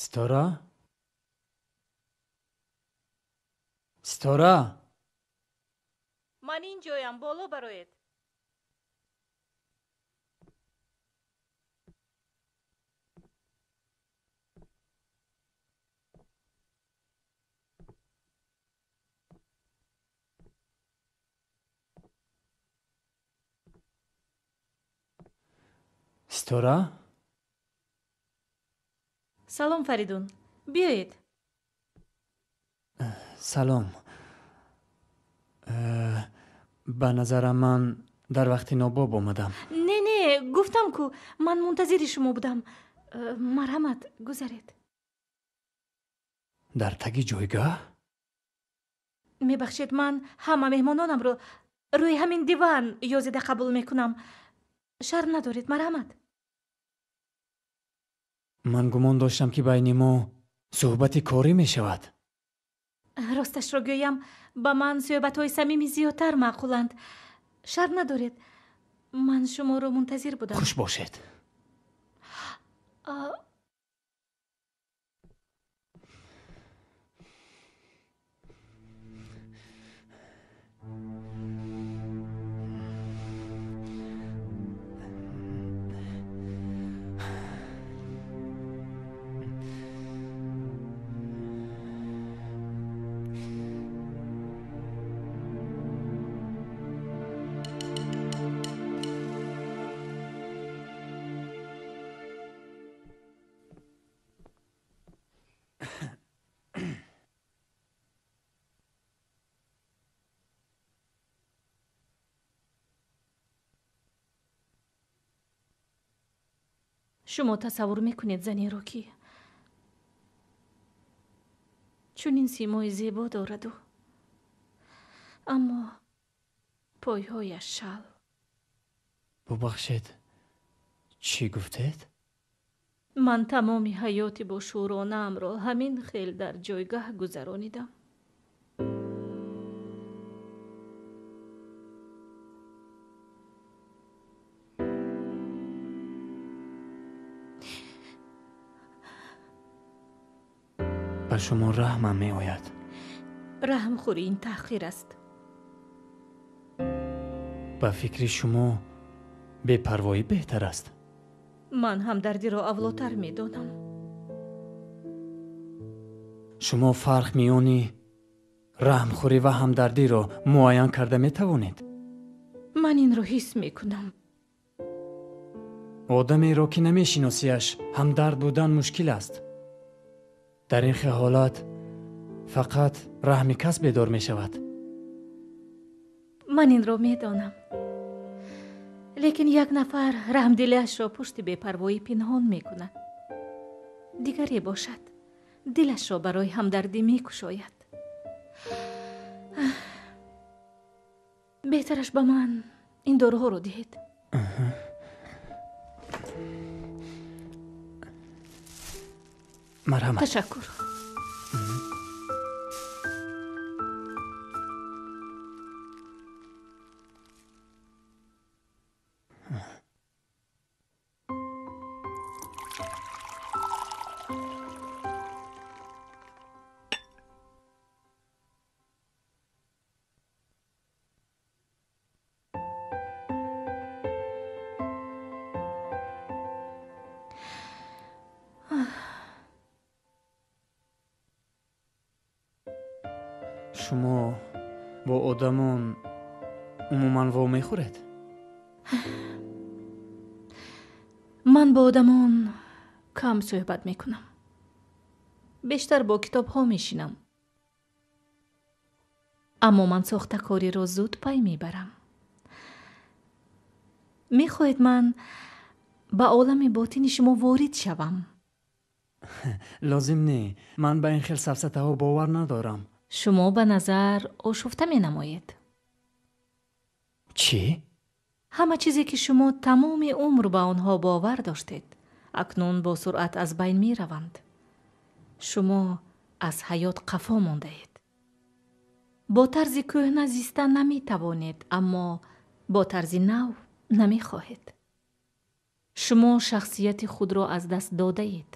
S2: Ситора? Ситора?
S7: Ман ин ҷоям, боло бароед.
S2: Ситора?
S7: Салом, Фаридун. Биёед.
S2: Салом. Ба назарам ман дар вақти нобоб омадам.
S7: Не, не, гуфтам ку, ман мунтазири шумо будам. Марҳамат, гузаред.
S2: Дар таги ҷойгаҳ?
S7: Мебахшед, ман ҳама меҳмононамро рӯи ҳамин диван ёзида қабул мекунам. Шарм надоред, марҳамат.
S2: Ман гумон доштам, ки байни мо суҳбати корӣ мешавад.
S7: Росташро гӯям, ба ман суҳбатҳои самимӣ зиёдтар маъқуланд. Шарм надоред, ман шуморо мунтазир будам.
S2: Хуш бошед.
S7: Шумо тасаввур мекунед занеро, ки чунин симои зебо дораду, аммо пойҳояш шал.
S2: Бубахшед, чӣ гуфтед?
S7: Ман тамоми ҳаёти бошӯронаамро ҳамин хел дар ҷойгаҳ гузаронидам.
S2: Ба шумо раҳмам меояд.
S7: Раҳмхӯрӣ ин таҳқир аст.
S2: Ба фикри шумо бепарвоӣ беҳтар аст?
S7: Ман ҳамдардиро авлотар медонам.
S2: Шумо фарқ миёни раҳмхӯрӣ ва ҳамдардиро муайян карда метавонед?
S7: Ман инро ҳис мекунам.
S2: Одамеро, ки намешиносиаш, ҳамдард будан мушкил аст. Дар ин хел ҳолат фақат раҳми кас бедор мешавад.
S7: Ман инро медонам. Лекин як нафар раҳмдилиашро пушти бепарвоӣ пинҳон мекунад. Дигаре бошад, дилашро барои ҳамдардӣ мекушояд. Беҳтараш ба ман ин доруҳоро диҳед.
S2: Марҳамат.
S7: Ташаккур.
S2: Шумо бо одамон умуман вомехӯред?
S7: Ман бо одамон кам суҳбат мекунам. Бештар бо китобҳо мешинам. Аммо ман сохтакориро зуд пай мебарам. Мехоҳед ман ба олами ботини шумо ворид шавам?
S2: Лозим не. Ман ба ин хел сафсатаҳо бовар надорам.
S7: Шумо ба назар ошуфта менамоед.
S2: Чӣ?
S7: Ҳама чизе, ки шумо тамоми умр ба онҳо бовар доштед, акнун бо суръат аз байн мераванд. Шумо аз ҳаёт қафо мондаед. Бо тарзи кӯҳна зиста наметавонед, аммо бо тарзи нав намехоҳед. Шумо шахсияти худро аз даст додаед.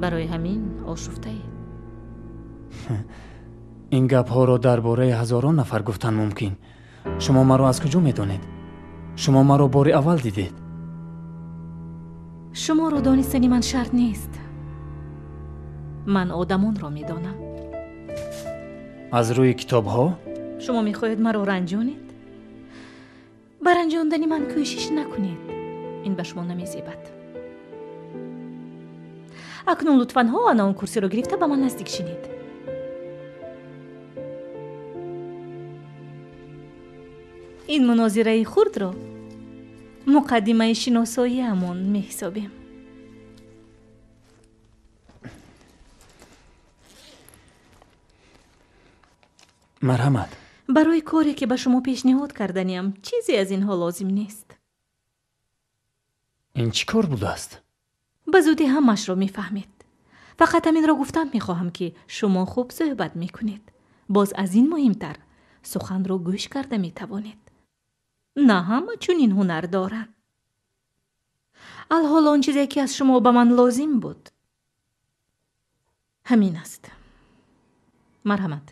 S7: Барои ҳамин ошуфтаед.
S2: Ин гапҳоро дар бораи ҳазорон нафар гуфтан мумкин. Шумо маро аз куҷо медонед? Шумо маро бори аввал дидед.
S7: Шуморо донистани ман шарт нест. Ман одамонро медонам.
S2: Аз рӯи китобҳо?
S7: Шумо мехоҳед маро ранҷонед? Ба ранҷондани ман кӯшиш накунед. Ин ба шумо намезебад. Акнун лутфан ҳо ана он курсиро гирифта ба ман наздик шинед. Ин мунозираи хурдро муқаддимаи шиносоиамон меҳисобем.
S2: Марҳамат.
S7: Барои коре, ки ба шумо пешниҳод карданиам, чизе аз инҳо лозим нест.
S2: Ин чӣ кор будааст?
S7: Ба зудӣ ҳамаашро мефаҳмед. Фақат ҳаминро гуфтан мехоҳам, ки шумо хуб суҳбат мекунед. Боз аз ин муҳимтар, суханро гӯш карда метавонед. На ҳама чунин ҳунар доранд. Алҳол он чизе, ки аз шумо ба ман лозим буд, ҳамин аст. Марҳамат.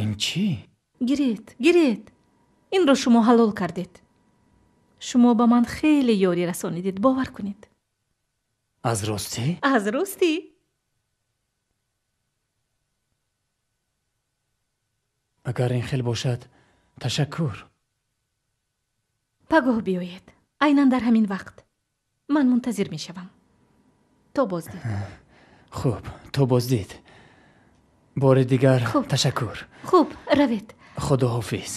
S2: Ин чӣ?
S7: Гиред, гиред. Инро шумо ҳалол кардед. Шумо ба ман хеле ёрӣ расонидед, бовар кунед.
S2: Аз ростӣ?
S7: Аз ростӣ.
S2: Агар ин хел бошад, ташаккур.
S7: Пагоҳ биёед. Айнан дар ҳамин вақт. Ман мунтазир мешавам. То боздид.
S2: Хуб, то боздид. Бори дигар ташаккур.
S7: Хуб, равед.
S2: Худоҳофиз.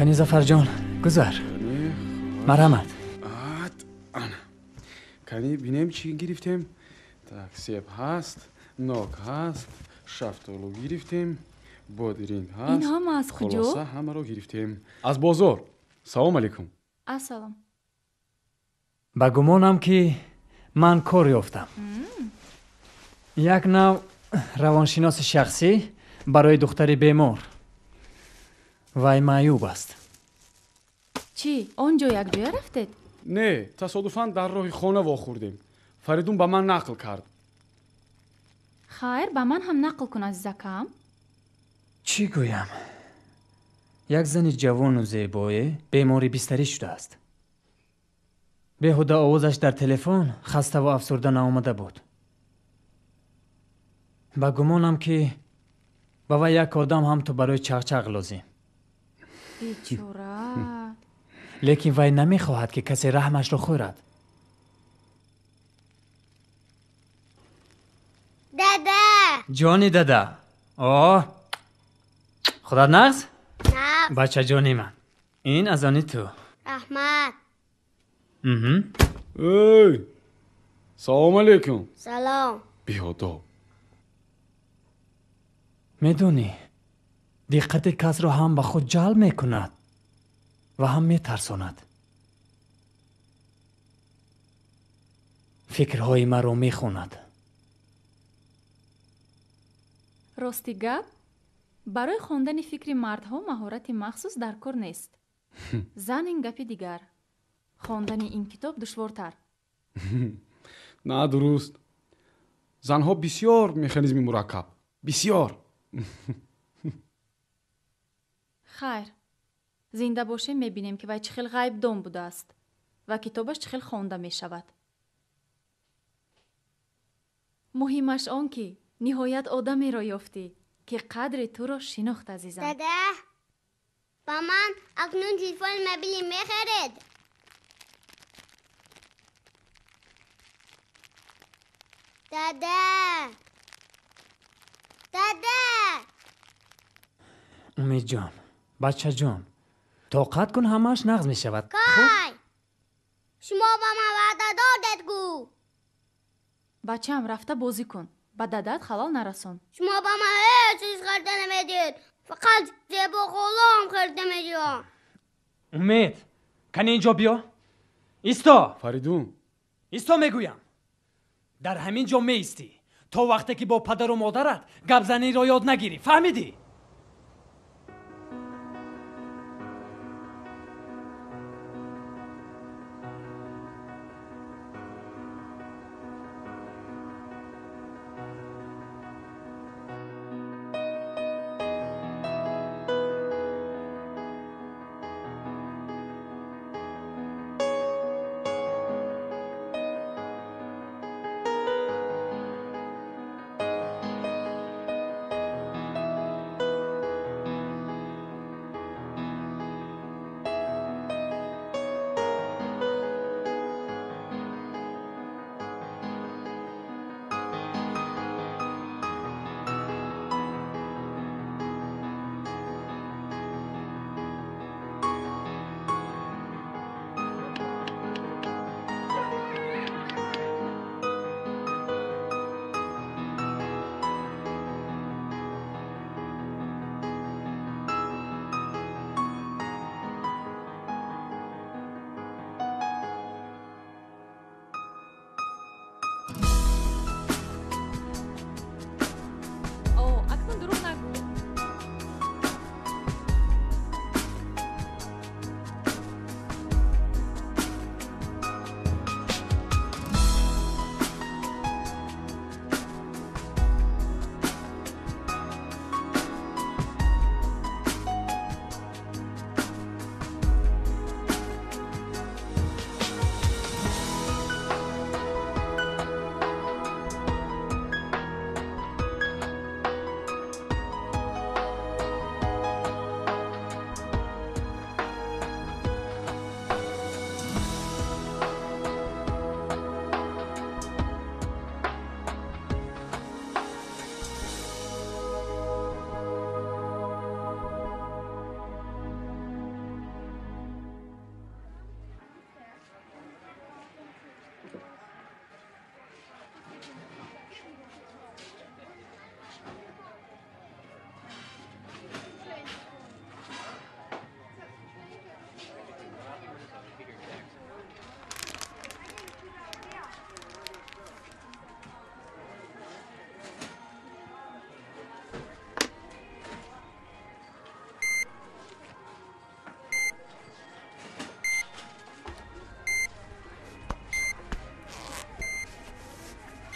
S2: Кани Зафарҷон, гузар. Марҳамат.
S6: Кани бинем чӣ гирифтем. Так, себ ҳаст, нок ҳаст, шафтолу гирифтем, бодиринг ҳаст.
S3: Ин ҳама аз куҷо?
S6: Хулоса ҳамаро гирифтем. Аз бозор. Салом алейкум.
S3: Ассалом.
S2: Ба гумонам ки ман кор ёфтам. Як нав равоншиноси шахсӣ барои духтари бемор. Вай маъюб аст.
S3: Чӣ, он ҷо якҷоя рафтед?
S6: Не, тасодуфан дар роҳи хона вохӯрдем. Фаридун ба ман нақл кард.
S3: Хайр, ба ман ҳам нақл кун, азизакам.
S2: Чӣ гӯям? Як зани ҷавону зебое бемори бистарӣ шудааст. Беҳуда овозаш дар телефон хаставу афсурда наомада буд. Ба гумонам ки ба вай як одам ҳам ту барои чақчақ лозим.
S3: Бечора.
S2: Лекин вай намехоҳад ки касе раҳмашро хӯрад.
S9: Дада!
S2: Ҷони дада. О, худат нағз?
S9: Нағз.
S2: Бачаҷони ман, ин аз они ту.
S9: Раҳмат.
S6: Эй, салом алейкум.
S9: Салом.
S6: Беодоб.
S2: Медонӣ, диққати касро ҳам ба худ ҷалб мекунад ва ҳам метарсонад. Фикрҳои маро мехонад.
S3: Рости гап, барои хондани фикри мардҳо маҳорати махсус дар кор нест. Зан ин гапи дигар. Хондани ин китоб душвортар.
S6: На, дуруст. Занҳо бисёр механизми мураккаб. Бисёр.
S3: Хайр, зинда бошем мебинем ки вай чӣ хел ғайбдон будааст ва китобаш чӣ хел хонда мешавад. Муҳимаш он ки ниҳоят одамеро ёфтӣ ки қадри туро шинохт, азизам.
S9: Дада, ба ман акнун телефони мобилӣ мехаред? Дада, дада.
S2: Умедҷон, бачаҷон, тоқат кун, ҳамааш нағз мешавад.
S9: Кай? Шумо ба ман ваъда додед гӯ.
S3: Бачаам, рафта бозӣ кун, ба дадат халал нарасон.
S9: Шумо ба ман ҳеҷ чиз харида намедиҳед, фақат зебо ғулом харида медиҳам.
S2: Умед, кани инҷо биё. Исто.
S6: Фаридун.
S2: Исто мегӯям. Дар ҳамин ҷо меистӣ то вақте ки бо падару модарат гапзаниро ёд нагирӣ. Фаҳмидӣ?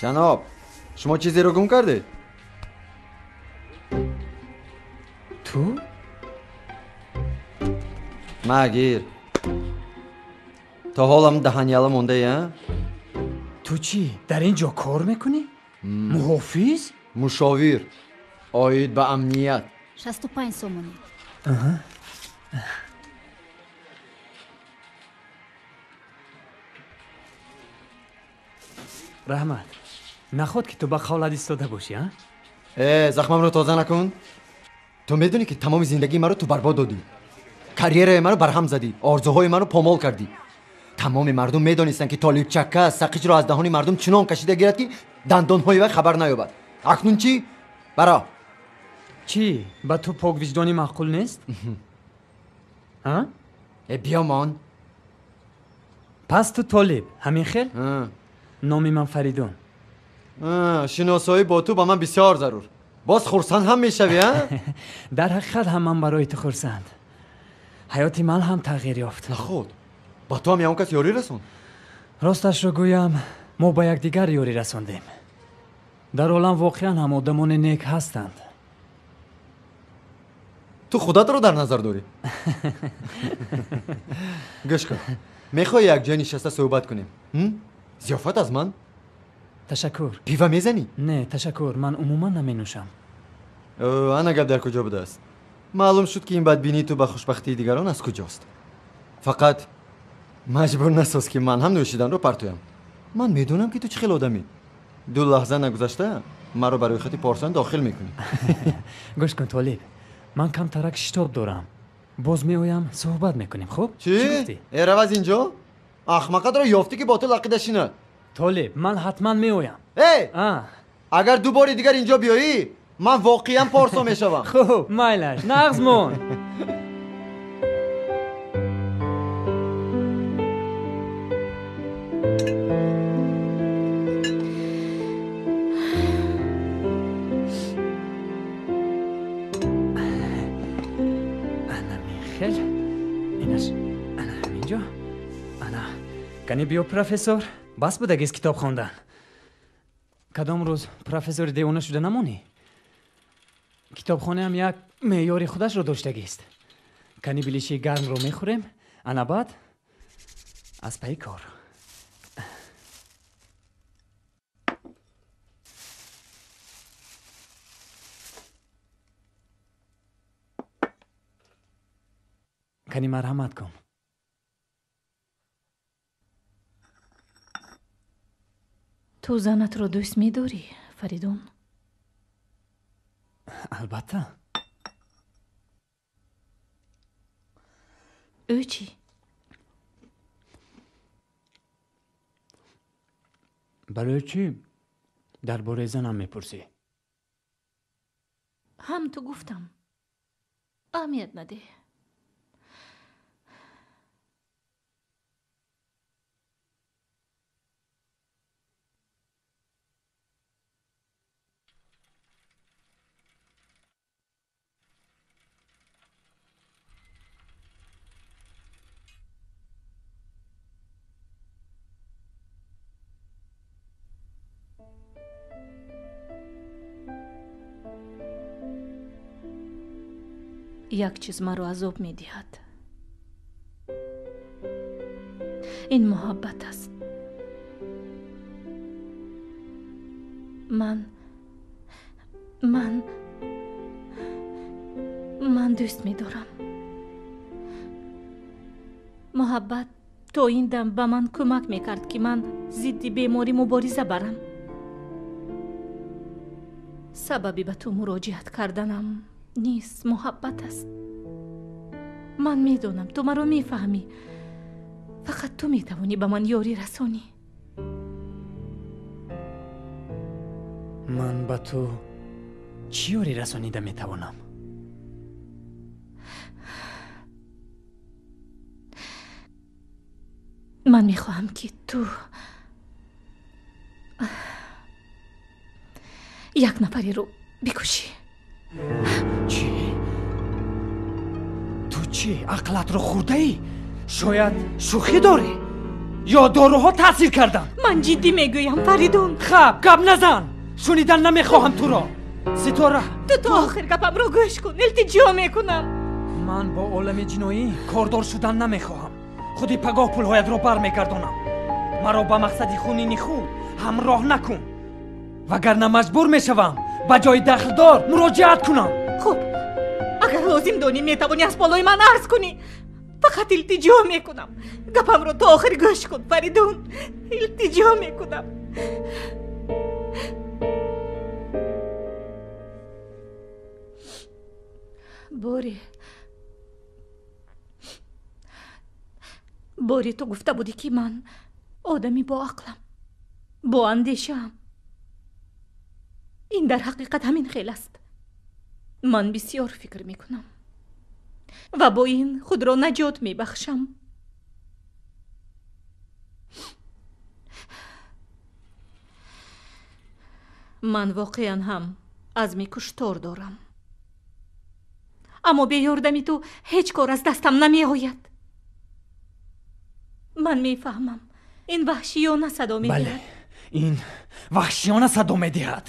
S12: Ҷаноб, шумо чизеро гум кардед?
S2: Ту?
S12: Магир. То ҳолам даҳаняла мондаи, а?
S2: Ту чӣ, дар ин ҷо кор мекунӣ? Муҳофиз?
S12: Мушовир. Оид ба амният.
S15: 65 сомонӣ.
S2: Раҳмат. Наход ки ту ба қавлат истода бошӣ, а?
S12: Э, захмамро тоза накун. Ту медонӣ ки тамоми зиндагии маро ту барбод додӣ. Карьераи маро барҳам задӣ, орзуҳои маро помол кардӣ. Тамоми мардум медонистанд ки Толибчакка сақиҷро аз даҳони мардум чунон кашида гирад ки дандонҳои вай хабар наёбад. Акнун чӣ? Баро.
S2: Чӣ? Ба ту поквиҷдонӣ маъқул нест? А?
S12: Э, биёмон.
S2: Пас ту Толиб, ҳамин хел? Номи ман Фаридун.
S12: Шиносоӣ бо ту ба ман бисёр зарур. Боз хурсанд ҳам мешавӣ, а?
S2: Дар ҳақиқат ҳам ман барои ту хурсанд. Ҳаёти ман ҳам тағйир ёфт.
S12: Наход, ба ту ҳам ягон кас ёрӣ расонд?
S2: Росташро гӯям, мо ба якдигар ёрӣ расондем. Дар олам воқеан ҳам одамони нек ҳастанд.
S12: Ту худатро дар назар дорӣ? Гӯш кун, мехоҳӣ якҷоя нишаста суҳбат кунем? Зиёфат аз ман?
S2: Ташаккур.
S12: Пива мезанӣ?
S2: Не, ташаккур, ман умуман наменӯшам.
S12: Ана гап дар куҷо будааст? Маълум шуд ки ин бадбинии ту ба хушбахтии дигарон аз куҷост. Фақат маҷбур насоз ки ман ҳам нӯшиданро партоям. Ман медонам ки ту чӣ хел одамӣ. Ду лаҳза нагузашта маро ба рӯйхати порсон дохил мекунӣ.
S2: Гӯш кун, Толиб, ман камтарак шитоб дорам. Боз меоям, суҳбат мекунем, хуб?
S12: Чӣ? Э, рав аз инҷо? Ахмақатро ёфтӣ ки бо ту лақида шинад.
S2: Толиб, ман ҳатман меоям.
S12: Эй! Агар ду бори дигар инҷо биёӣ, ман воқеан порсо мешавам.
S2: Хуб, майлаш, нағз мон. Ана михел, инаш, ана ҳаминҷо, ана. Кани биё, профессор. Бас будагист китоб хондан. Кадом рӯз профессори девона шуда намонӣ? Китобхонаам як меъёри худашро доштагист. Кани билиши гармро мехӯрем, ана баъд аз пайи кор. Кани марҳамат кун.
S7: Ту занатро дӯст медорӣ, Фаридун?
S2: Албатта.
S7: Ӯ чӣ?
S2: Барои чӣ дар бораи занам мепурсӣ?
S7: Ҳам ту гуфтам. Аҳамият надеҳ. Як чиз маро азоб медиҳад. Ин муҳаббат аст. Ман дӯст медорам. Муҳаббат то ин дам ба ман кӯмак мекард, ки ман зидди беморӣ мубориза барам. Сабаби ба ту муроҷиат карданам низ муҳаббат аст. Ман медонам, ту маро мефаҳмӣ. Фақат ту метавонӣ ба ман ёрӣ расонӣ.
S2: Ман ба ту чӣ ёрӣ расонида метавонам?
S7: Ман мехоҳам, ки ту як нафареро бикушӣ.
S2: Чӣ? Ту чӣ? Ақлатро хӯрдаӣ? Шояд шӯхӣ дорӣ? Ё доруҳо таъсир карданд?
S15: Ман ҷиддӣ мегӯям, Фаридун.
S2: Хаб, гап назан. Шунидан намехоҳам туро. Ситора.
S15: Ту то охир гапамро гӯш кун, илтиҷо мекунам.
S2: Ман бо олами ҷиноӣ кордор шудан намехоҳам. Худи пагоҳ пулҳоятро бармегардонам. Маро ба мақсади хунини худ ҳамроҳ накун. Вагарна маҷбур мешавам ба ҷои дахлдор муроҷиат кунам.
S15: Хуб, агар лозим донӣ метавонӣ аз болои ман арз кунӣ. Фақат илтиҷо мекунам. Гапамро то охир гӯш кун, Фаридун. Илтиҷо мекунам. Бори бори ту гуфта будӣ, ки ман одами боақлам, боандешаам. Ин дар ҳақиқат ҳамин хел аст. Ман бисёр фикр мекунам ва бо ин худро наҷот мебахшам. Ман воқеан ҳам азми куштор дорам, аммо бе ёрдами ту ҳеҷ кор аз дастам намеояд. Ман мефаҳмам, ин ваҳшиёна садо медиҳад.
S2: Бале, ин ваҳшиёна садо медиҳад.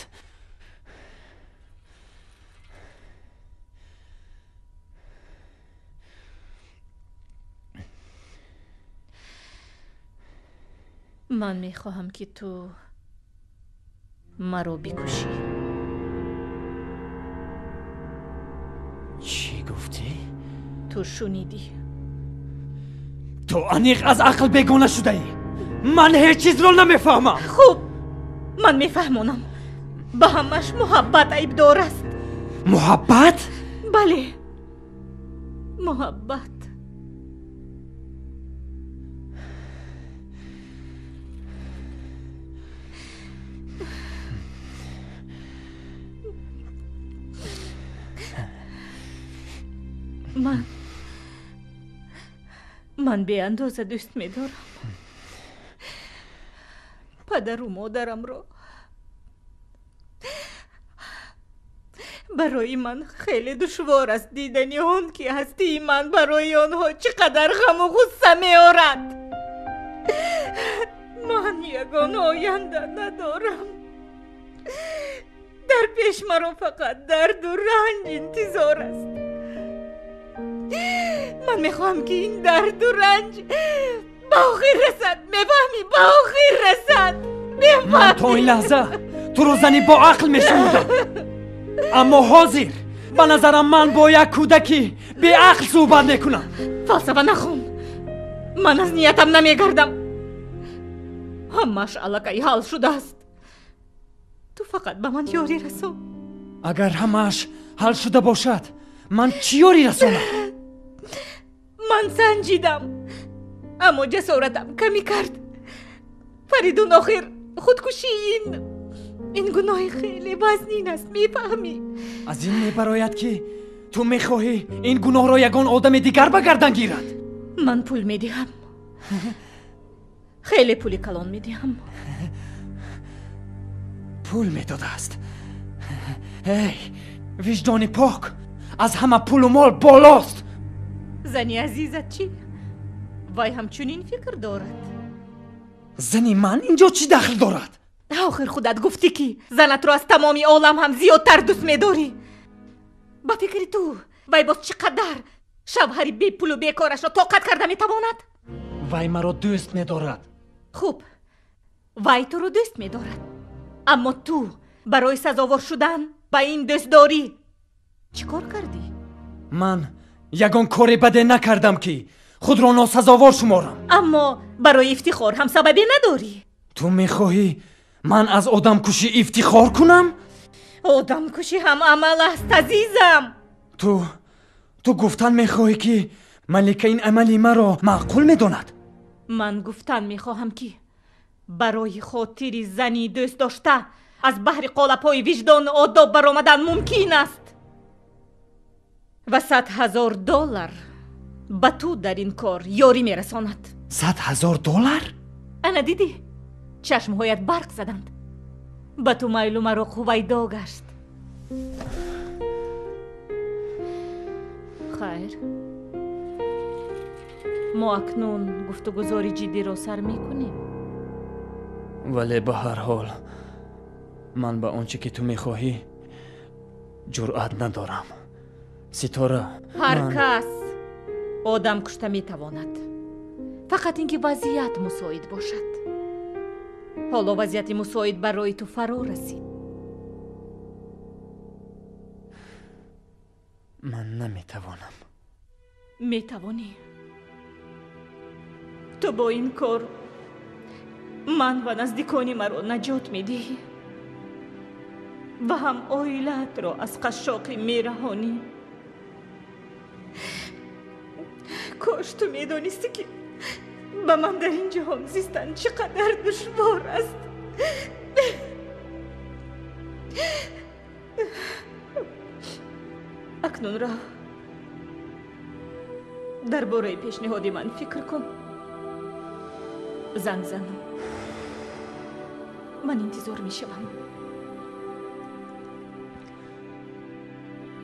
S15: Ман мехоҳам, ки ту маро бикушӣ.
S2: Чӣ гуфтӣ?
S15: Ту шунидӣ.
S2: Ту аниқ аз ақл бегона шудаӣ. Ман ҳеҷ чизро намефаҳмам.
S15: Хуб, ман мефаҳмонам. Ба ҳамаш муҳаббат айбдор аст.
S2: Муҳаббат?
S15: Бале, муҳаббат. Ман беандоза дӯст медорам падару модарамро. Барои ман хеле душвор аст дидани он, ки ҳастии ман барои онҳо чӣ қадар ғаму ғусса меорад. Ман ягон оянда надорам. Дар пеш маро фақат дарду ранҷ интизор аст. Ман мехоҳам, ки ин дарду ранҷ ба охир расад. Мефаҳмӣ? Ба охир расад.
S2: Ман то ин лаҳза туро зани боақл мешумурдам, аммо ҳозир ба назарам ман бо як кӯдаки беақл суҳбат мекунам.
S15: Фалсафа нахон. Ман аз ниятам намегардам. Ҳамааш аллакай ҳал шудааст. Ту фақат ба ман ёрӣ расон.
S2: Агар ҳамааш ҳал шуда бошад, ман чӣ ёрӣ расонам?
S15: Ман санҷидам, аммо ҷасоратам камӣ кард. Фаридун, охир худкушӣ ин гуноҳи хеле вазнин аст, мефаҳмӣ?
S2: Аз ин мебарояд, ки ту мехоҳӣ ин гуноҳро ягон одами дигар ба гардан гирад.
S15: Ман пул медиҳам, хеле пули калон медиҳам.
S2: Пул медодааст. Эй, виҷдони пок аз ҳама пулу мол болост.
S15: Зани азизат чӣ? Вай ҳамчунин фикр дорад.
S2: Зани ман инҷо чӣ дахл дорад?
S15: Охир худат гуфтӣ, ки занатро аз тамоми олам ҳам зиёдтар дӯст медорӣ. Ба фикри ту вай боз чӣ қадар шавҳари бепулу бекорашро тоқат карда метавонад?
S2: Вай маро дӯст медорад.
S15: Хуб, вай туро дӯст медорад, аммо ту барои сазовор шудан ба ин дӯстдорӣ чӣ кор кардӣ?
S2: Ман ягон кори баде накардам, ки худро носазовор шуморам.
S15: Аммо барои ифтихор ҳам сабабе надорӣ.
S2: Ту мехоҳӣ ман аз одамкушӣ ифтихор кунам?
S15: Одамкушӣ ҳам амал аст, азизам.
S2: Ту гуфтан мехоҳӣ, ки малика ин амали маро маъқул медонад?
S15: Ман гуфтан мехоҳам, ки барои хотири зани дӯст дошта аз баҳри қолабҳои виҷдону одоб баромадан мумкин аст. Ва 100 000 доллар ба ту дар ин кор ёрӣ мерасонад.
S2: 100 000 доллар?
S15: Ана дидӣ, чашмҳоят барқ заданд. Ба ту майлу мароқ ҳувайдо гашт. Хайр. Мо акнун гуфтугузори ҷиддиро сар мекунем.
S2: Вале ба ҳар ҳол ман ба он чӣ ки ту мехоҳӣ ҷуръат надорам. Ситора,
S15: ҳар кас одам кушта метавонад, фақат ин ки вазъият мусоид бошад. Ҳоло вазъияти мусоид барои ту фаро расид.
S2: Ман наметавонам.
S15: Метавонӣ. Ту бо ин кор ман ва наздикони маро наҷот медиҳӣ ва ҳам оилаатро аз қашшоқӣ мераҳонӣ. Кош ту медонистӣ ки ба ман дар ин ҷаҳон зистан чӣ қадар душвор аст. Акнун рав, дар бораи пешниҳоди ман фикр кун. Занг зан, ман интизор мешавам.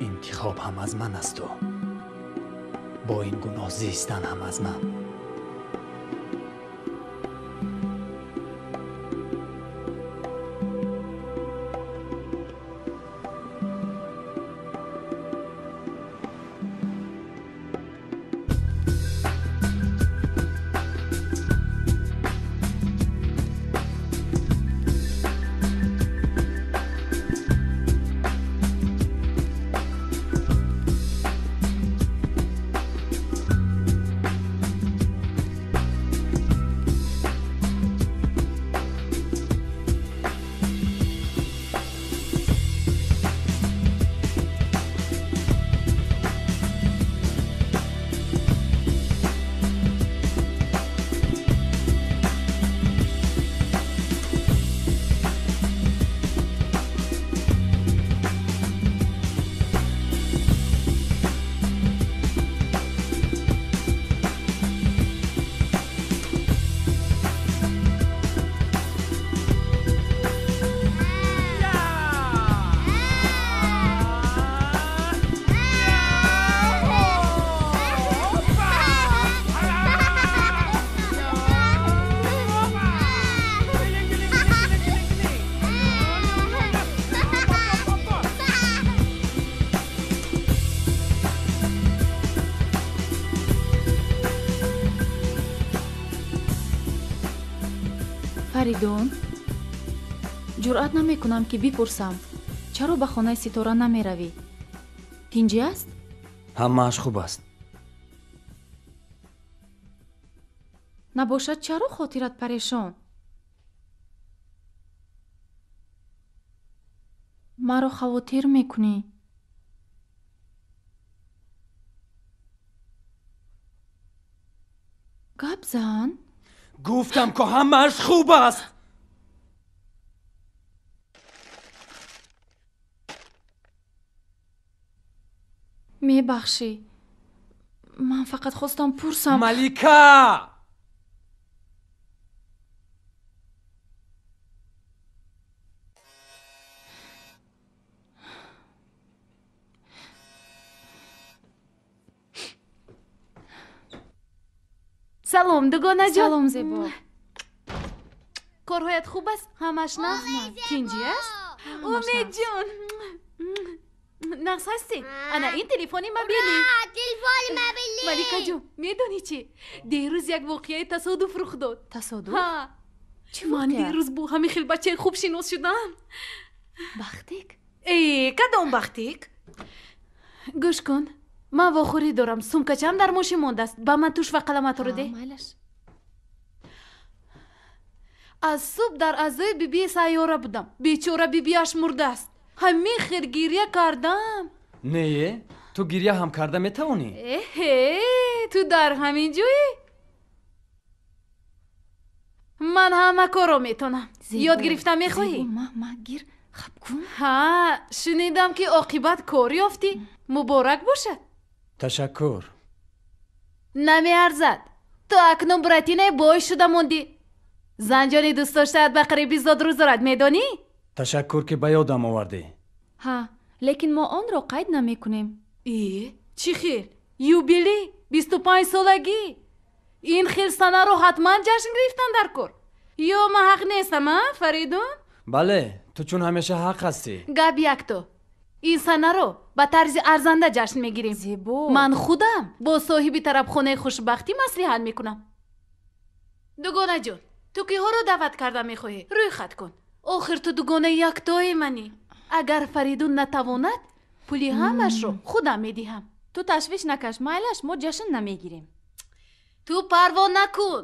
S2: Интихоб ҳам аз ман асту бо ин гуноҳ зистан ҳам аз ман.
S3: Фаридун, ҷуръат намекунам ки бипурсам, чаро ба хонаи Ситора намеравӣ? Тинҷӣ аст?
S2: Ҳамааш хуб аст.
S3: Набошад, чаро хотират парешон? Маро хавотир мекунӣ. Гап зан.
S2: Гуфтам, ки ҳамааш хуб аст.
S3: Мебахшӣ, ман фақат хостам пурсам.
S2: Малика!
S7: Салом, дугонаҷон.
S3: Салом, Зебо.
S7: Корҳоят хуб аст? Ҳамаш нағз? Тинҷӣ аст? Умедҷон, нағз ҳастӣ? Ана ин телефони мобилӣ.
S9: Телефони мобилӣ.
S7: Маликаҷон, медонӣ чӣ? Дерӯз як воқеаи тасодуф рух дод.
S3: Тасодуф? Чӣ
S7: Ман
S3: воқеа?
S7: дерӯз бо ҳамин хел бачаи хуб шинос шудам.
S3: Бахтик?
S7: Э, кадом Бахтик? Гӯш кун, ман вохӯрӣ дорам, сумкачам дар мошин мондааст. Ба ман туш ва қаламатро деҳ.
S3: Майлаш.
S7: Аз субҳ дар аъзои бибии Сайёра будам. Бечора бибиаш мурдааст. Ҳамин хел гирья кардам.
S2: Не, ту гирья ҳам карда метавонӣ?
S7: Эҳе, ту дар ҳамин ҷоӣ? Ман ҳама корро метонам. Ёд гирифта мехоҳӣ?
S3: Ма гир, хаб кун.
S7: Ҳа, шунидам ки оқибат кор ёфтӣ. Муборак бошад.
S2: Ташаккур.
S7: Намеарзад. Ту акнун буратинаи бой шуда мондӣ. Занҷони дӯстдоштаат ба қариби зодрӯз дорад, медонӣ?
S2: Ташаккур, ки ба ёдам овардӣ.
S3: Ҳа, лекин мо онро қайд намекунем.
S7: Э, чӣ хел? Юбилей, 25 солагӣ. Ин хел санаро ҳатман ҷашн гирифтан дар кор. Ё ман ҳақ нестам, а, Фаридун?
S2: Бале, ту чун ҳамеша ҳақ ҳастӣ.
S7: Гап якто. Ин санаро ба тарзи арзанда ҷашн мегирем.
S3: Зебо.
S7: Ман худам бо соҳиби тарабхонаи хушбахтӣ маслиҳат мекунам. Дугонаҷон, ту киҳоро даъват карда мехоҳӣ? Рӯйхат кун. Охир ту дугонаи яктои манӣ. Агар Фаридун натавонад, пули ҳамашро худам медиҳам.
S3: Ту ташвиш накаш, майлаш, мо ҷашн намегирем.
S7: Ту парво накун.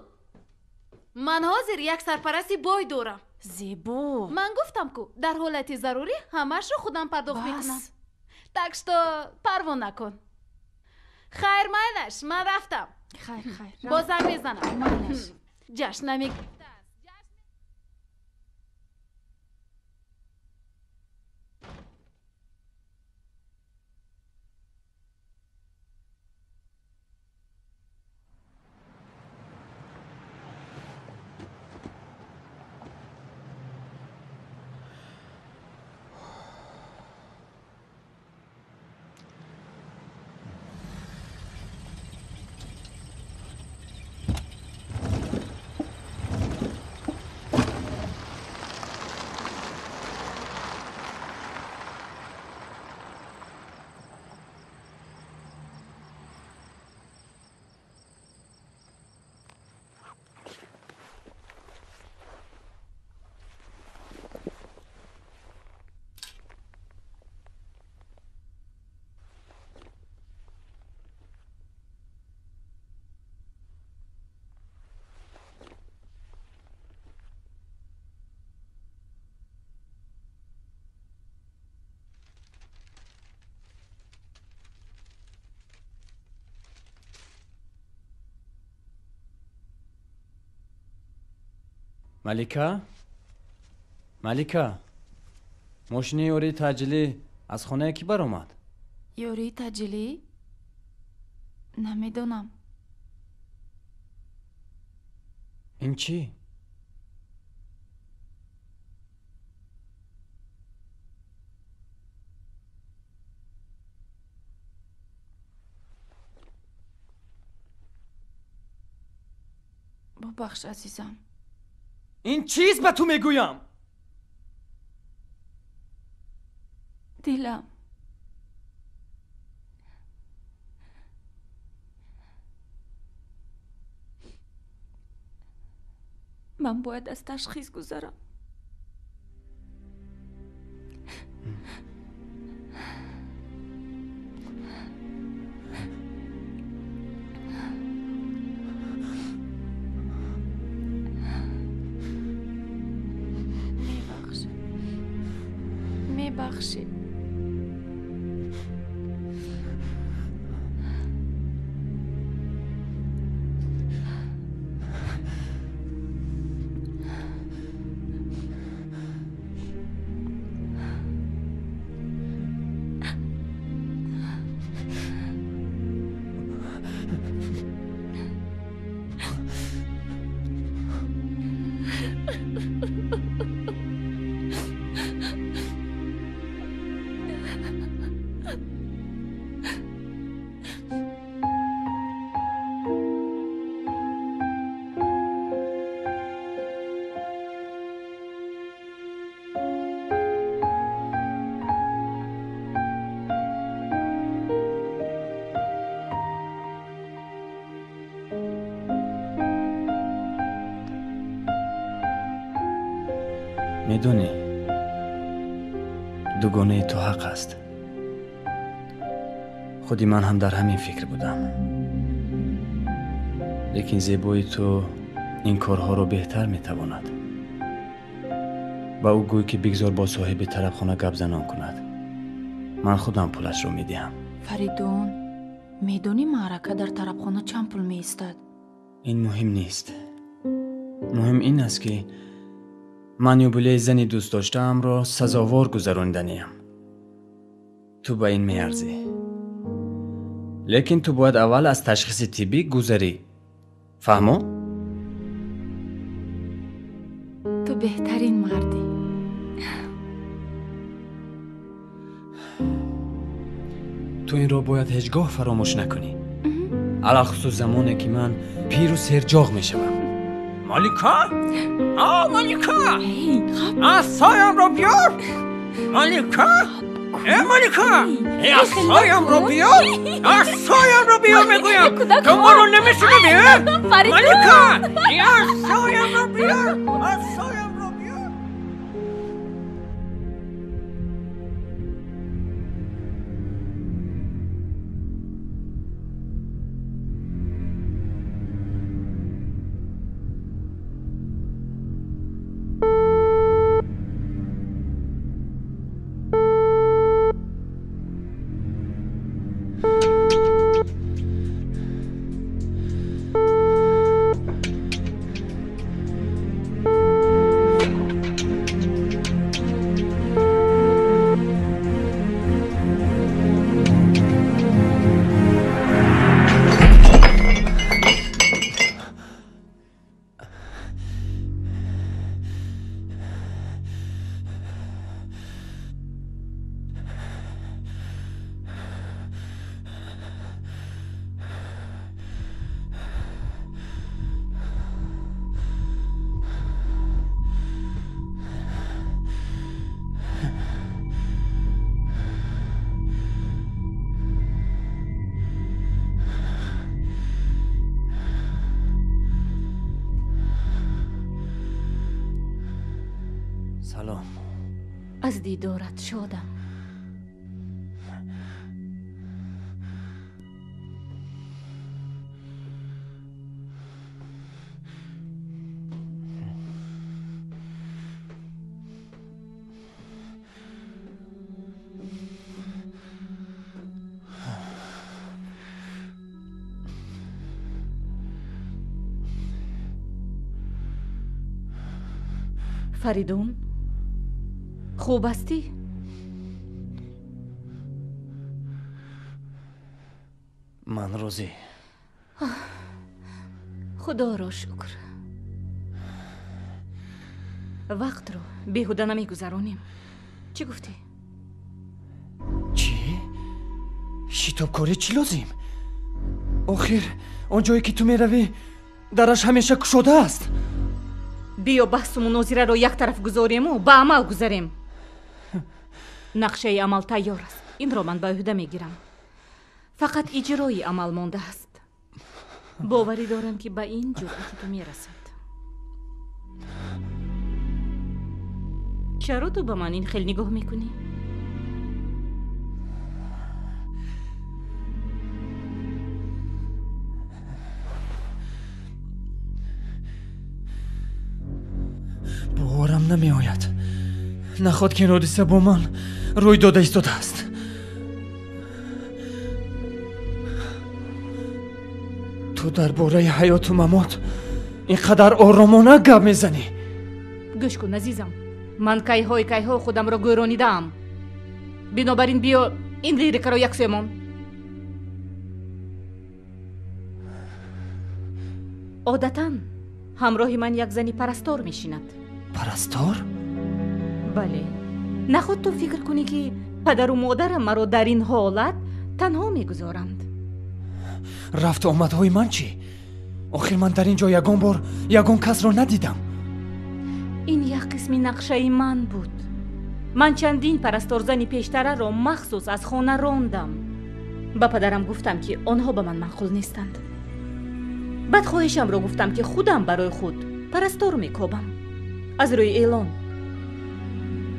S7: Ман ҳозир як сарпарасти бой дорам.
S3: Зебо.
S7: Ман гуфтам ку, дар ҳолати зарурӣ ҳамашро худам пардохт мекунам. Так что парво накун. Хайр, майлаш, ман рафтам.
S3: Хайр, хайр.
S7: Бозам мезанам.
S3: Майлаш.
S7: Ҷашн намегирем.
S2: Малика? Малика, мошини ёрии таъҷилӣ аз хонае кӣ баромад?
S3: Ёрии таъҷилӣ? Намедонам.
S2: Ин чӣ?
S3: Бубахш, азизам.
S2: Ин чиз ба ту мегӯям?
S3: Дилам. Ман бояд аз ташхис гузарам. Мебахшӣ.
S1: Медонӣ, дугонаи ту ҳақ аст. Худи ман ҳам дар ҳамин фикр будам. Лекин зебои ту ин корҳоро беҳтар метавонад. Ба ӯ гӯй, ки бигзор бо соҳиби тарабхона гапзанон кунад. Ман худам пулашро медиҳам.
S3: Фаридун, медонӣ маърака дар тарабхона чанд пул меистад?
S1: Ин муҳим нест. Муҳим ин аст, ки ман юбилеи зани дӯстдоштаамро сазовор гузарониданиям. Ту ба ин меарзӣ. Лекин ту бояд аввал аз ташхиси тиббӣ гузарӣ. Фаҳмо?
S3: Ту беҳтарин мардӣ.
S1: Ту инро бояд ҳеҷ гоҳ фаромӯш накунӣ.
S2: Алалхусус замоне ки ман пиру серҷоғ мешавам. Малика? А, Малика! Асоямро биёр! Малика? Э, Малика! Э, асоямро биёр! Асоямро биёр, мегӯям! Ту маро намешунавӣ, э? Малика! Э, асоямро биёр! Асоямро биёр! Салом.
S15: Аз дидорат шодам. Фаридун, хуб ҳастӣ?
S1: Ман розӣ.
S15: Худоро шукр. Вақтро беҳуда намегузаронем. Чӣ гуфтӣ?
S2: Чӣ? Шитобкорӣ чӣ лозим? Охир он ҷое ки ту меравӣ, дараш ҳамеша кушода аст.
S15: Биё баҳсу мунозираро як тараф гузорему ба амал гузарем. Нақшаи амал тайёр аст. Инро ман ба ӯҳда мегирам. Фақат иҷрои амал мондааст. Боварӣ дорам, ки ба ин ҷуръати ту мерасад. Чаро ту ба ман ин хел нигоҳ мекунӣ?
S2: Боварам намеояд. Наход ки ин ҳодиса бо ман рӯй дода истодааст. Ту дар бораи ҳаёту мамот ин қадар оромона гап мезанӣ.
S15: Гӯш кун, азизам, ман кайҳои кайҳо худамро гӯронидаам. Бинобар ин биё ин лирикаро яксӯямон. Одатан ҳамроҳи ман як зани парастор мешинад.
S2: Парастор?
S15: Бале. Наход ту фикр кунӣ, ки падару модарам маро дар ин ҳолат танҳо мегузоранд.
S2: Рафту омадҳои ман чӣ? Охир ман дар ин ҷо ягон бор ягон касро надидам.
S15: Ин як қисми нақшаи ман буд. Ман чандин парасторзани пештараро махсус аз хона рондам. Ба падарам гуфтам, ки онҳо ба ман маъқул нестанд. Баъд хоҳишамро гуфтам, ки худам барои худ парастор мекобам аз рӯи эълон.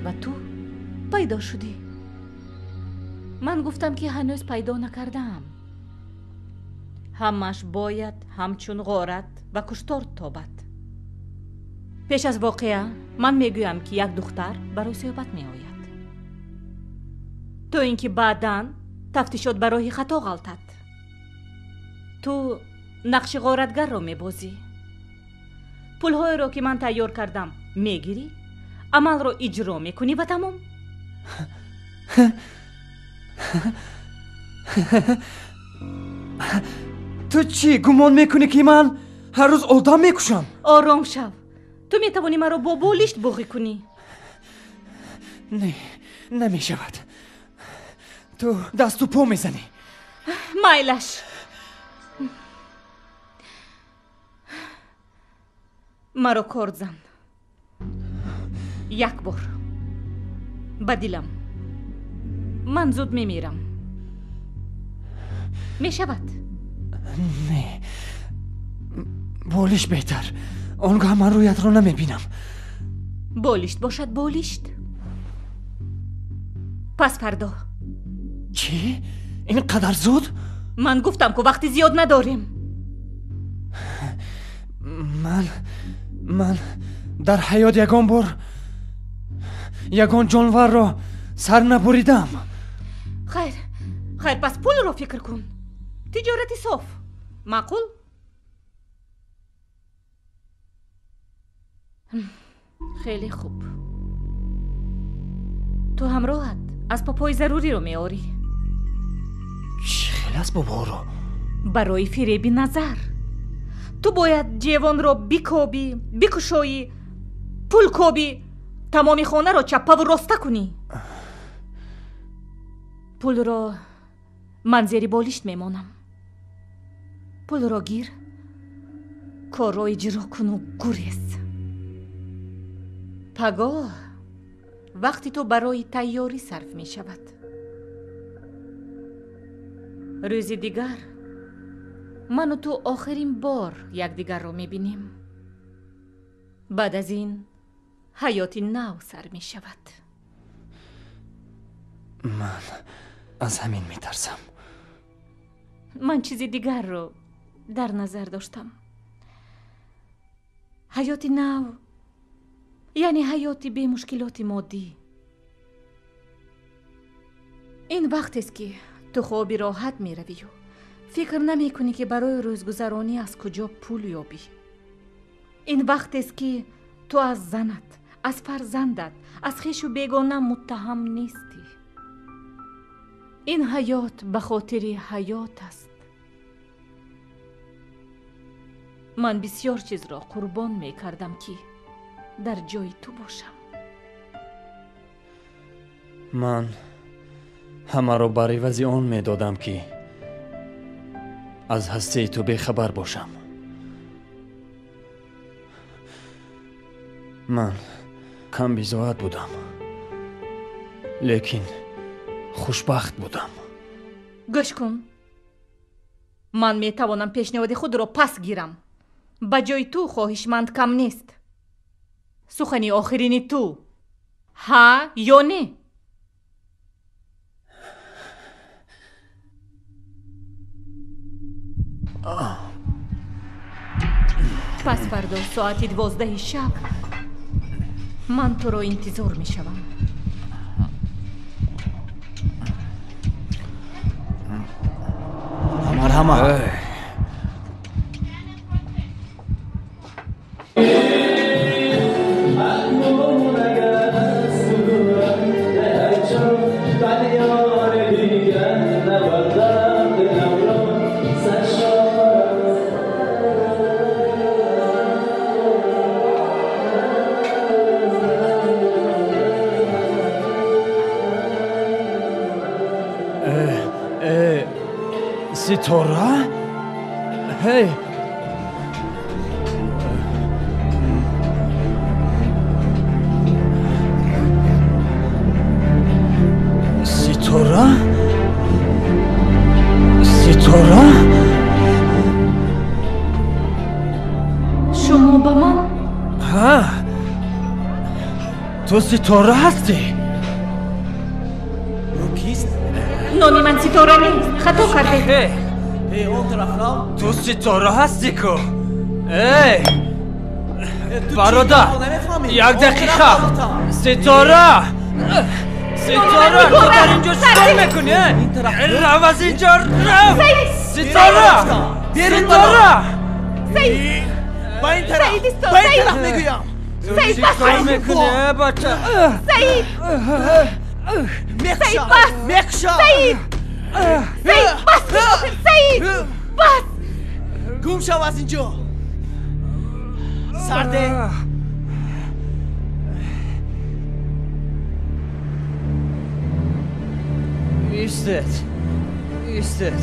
S15: Ва ту пайдо шудӣ. Ман гуфтам, ки ҳанӯз пайдо накардаам. Ҳамаш бояд ҳамчун ғорат ва куштор тобад. Пеш аз воқеа ман мегӯям, ки як духтар барои суҳбат меояд, то ин ки баъдан тафтишот ба роҳи хато ғалтад. Ту нақши ғоратгарро мебозӣ. Пулҳоеро, ки ман тайёр кардам, мегирӣ, амалро иҷро мекунӣ ва тамом.
S2: Ту чӣ гумон мекунӣ, ки ман ҳар рӯз одам мекушам?
S15: Ором шав. Ту метавонӣ маро бо болишт боғӣ кунӣ.
S2: Не, намешавад. Ту дасту по мезанӣ.
S15: Майлаш. Маро корд зан. Як бор. Ба дилам. Ман зуд мемирам. Мешавад?
S2: Не. Болишт беҳтар. Он гоҳ ман рӯятро намебинам.
S15: Болишт бошад, болишт. Пас фардо.
S2: Чӣ? Ин қадар зуд?
S15: Ман гуфтам, ку вақти зиёд надорем.
S2: Ман дар ҳаёт ягон бор ягон ҷонварро сар набуридам.
S15: Хайр, хайр, пас пулро фикр кун. Тиҷорати соф. Маъқул? Хеле хуб. Ту ҳамроҳат асбобҳои заруриро меорӣ.
S2: Чӣ хел асбобҳоро?
S15: Барои фиреби назар. Ту бояд ҷевонро бикобӣ, бикушоӣ, пул кобӣ, тамоми хонаро чаппаву роста кунӣ. Пулро ман зери болишт мемонам. Пулро гир, корро иҷро куну гурез. Пагоҳ вақти ту барои тайёрӣ сарф мешавад. Рӯзи дигар ману ту охирин бор якдигарро мебинем. Баъд аз ин ҳаёти нав сар мешавад.
S2: Ман аз ҳамин метарсам.
S15: Ман чизи дигарро дар назар доштам. Ҳаёти нав яъне ҳаёти бемушкилоти моддӣ. Ин вақтест, ки ту хоби роҳат меравию фикр намекунӣ, ки барои рӯзгузаронӣ аз куҷо пул ёбӣ. Ин вақтест, ки ту аз занат, аз фарзандат, аз хешу бегона муттаҳам нестӣ. Ин ҳаёт ба хотири ҳаёт аст. Ман бисёр чизро қурбон мекардам, ки дар ҷои ту бошам.
S2: Ман ҳамаро бар ивази он медодам, ки аз ҳастии ту бехабар бошам. Ман камбизоат будам, лекин хушбахт будам.
S15: Гӯш кун, ман метавонам пешниҳоди худро пас гирам. Ба ҷои ту хоҳишманд кам нест. Сухани охирини ту ҳа ё не? Пас фардо соати 12 шаб ман туро интизор мешавам.
S10: Марҳама.
S2: Ситора? Ҳей! Ситора? Ситора?
S15: Шумо ба ман?
S2: Ҳа! Ту Ситора ҳастӣ?
S10: Ӯ кист?
S15: Номи ман Ситора нест. Хато кардед.
S2: Ту Ситора ҳастӣ ку? Эй! Бародар! Як дақиқа! Ситора! Ситора! Ту дар инҷо чӣ кор мекунӣ? Рав аз инҷо, рав! Ситора! Ситора!
S10: Ба ин тараф! Ба ин тараф мегӯям!
S2: Чӣ кор мекунӣ, бача?
S7: Саид!
S10: Мекушам! Мекушам!
S7: Саид! Саид, бас кун охир! Саид! Бас!
S10: Гум шав аз инҷо! Сарде!
S2: Истед! Истед!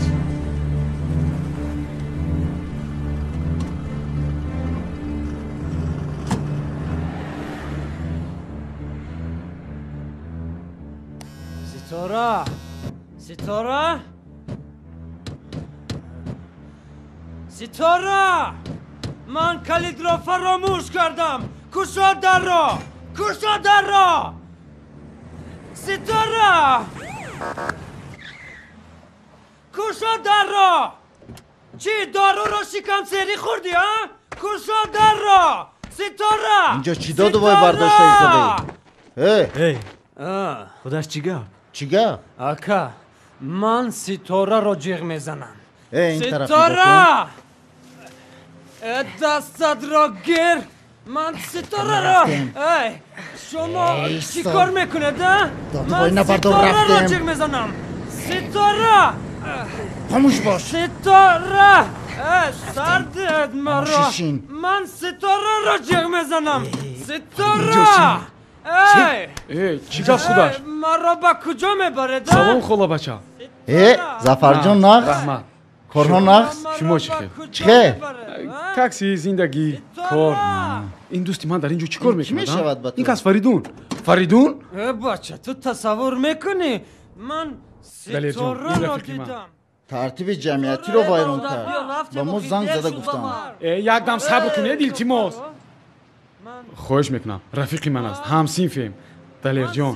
S2: Ситора! Ситора! Ситора! Ман калидро фаромӯш кардам! Кушо дарро! Кушо дарро! Ситора! Кушо дарро! Чӣ доруро шикамсерӣ хӯрдӣ, а? Кушо дарро! Ситора!
S12: Инҷо чӣ доду вой бардошта истодаӣ?
S1: Эй! Худаш чӣ гап?
S12: Чӣ гап?
S2: Ака, ман Ситораро ҷиғ мезанам.
S12: Ситора!
S2: Дастатро гир! Ман Ситораро! Эй, шумо чӣ кор мекунед, а? Ман Ситораро ҷиғ мезанам! Ситора!
S12: Хомӯш бош!
S2: Ситора! Сардед маро! Ман Ситораро ҷиғ мезанам! Ситора! Эй!
S6: Чӣ гап худаш?
S2: Маро ба куҷо мебаред?
S6: Салом хола бача.
S12: Зафарҷон нағз?
S6: Раҳмат.
S12: Корҳо нағз?
S6: Шумо чӣ хел?
S12: Чӣ хел?
S6: Такси, зиндагӣ, кор. Ин дӯсти ман дар ин ҷо чӣ кор мекунад? Ин кас Фаридун. Фаридун?
S2: Бача, ту тасаввур мекунӣ? Ман Ситораро дидам.
S12: Тартиби ҷамъиятиро вайрон кард. Ба мо занг зада гуфтам.
S6: Як дам сабр кунед, илтимос. Хоҳиш мекунам, рафиқи ман аст, ҳамсинфем. Далерҷон,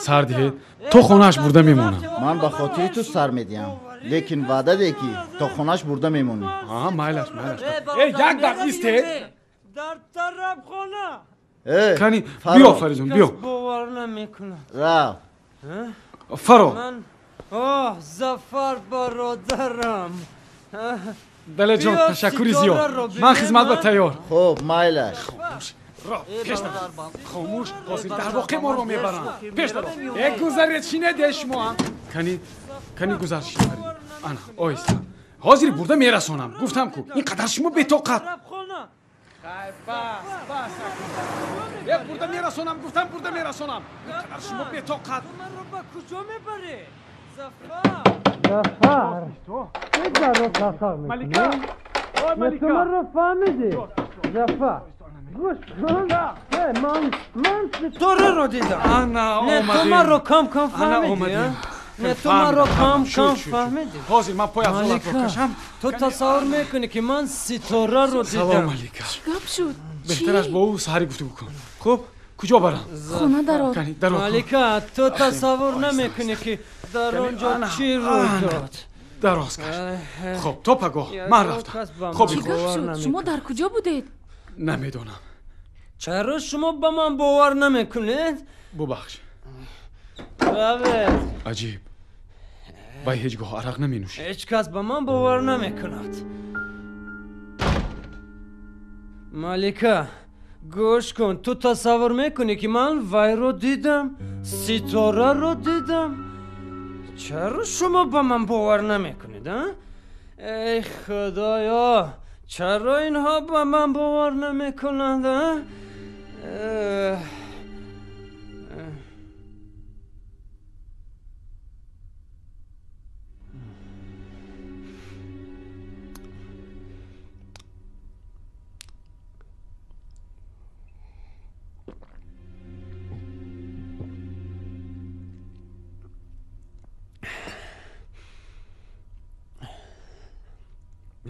S6: сар диҳед, то хонааш бурда мемонам.
S12: Ман ба хотири ту сар медиҳам, лекин ваъда деҳ, ки то хонааш бурда мемонӣ.
S6: Майлаш, майлаш. Як дам истед.
S2: Дар тарабхона.
S6: Кани, биё Фаридун, биё.
S2: Бовар намекунам.
S12: Рав.
S6: Фаро.
S2: Оҳ, Зафар бародарам.
S6: Далерҷон, ташаккури зиёд. Ман хизмат ба тайёр.
S12: Хуб, майлаш.
S6: Пеш даро. Хомӯш, ҳозир дар воқеъ моро мебаранд. Пеш даро. Гузаред, шинед шумо. Кани, кани гузар шинед. Ана, оҳиста. Ҳозир бурда мерасонам. Гуфтам ку, ин қадар шумо бетоқат. Бас, бас. Бурда мерасонам, гуфтам бурда мерасонам. Ин қадар шумо бетоқат.
S2: Маро ба куҷо мебарӣ? Зафар! Зафар! Чӣ зафар мекунӣ?
S6: Малика! Ой, Малика!
S2: Ту маро фаҳмидӣ? Зафар! Гӯш кун! Ман Ситораро дидам.
S6: Ана омадем.
S2: Не, ту маро кам-кам фаҳмидӣ. Не, ту маро кам-кам фаҳмидӣ.
S6: Ҳозир ман пой афзолатро кашам.
S2: Ту тасаввур мекунӣ, ки ман Ситораро дидам.
S6: Салом, Малика.
S3: Чӣ гап шуд?
S6: Беҳтараш бо ӯ саҳари гуфтугӯ кун. Хуб, куҷо барам?
S3: Хона дарор.
S2: Малика, ту тасаввур намекунӣ, ки дар он ҷо чӣ рӯй дод.
S6: Дароз каш. Хуб, то пагоҳ. Ман рафтам. Хуб,
S3: чӣ гап шуд? Шумо дар куҷо будед?
S6: Намедонам.
S2: Чаро шумо ба ман бовар намекунед?
S6: Бубахш.
S2: Равед.
S6: Аҷиб. Вай ҳеҷ гоҳ арақ наменӯшид.
S2: Ҳеҷ кас ба ман бовар намекунад. Малика, гӯш кун. Ту тасаввур мекунӣ, ки ман вайро дидам, Ситораро дидам. Чаро шумо ба ман бовар намекунед, а? Эй Худоё, чаро инҳо ба ман бовар намекунанд, а?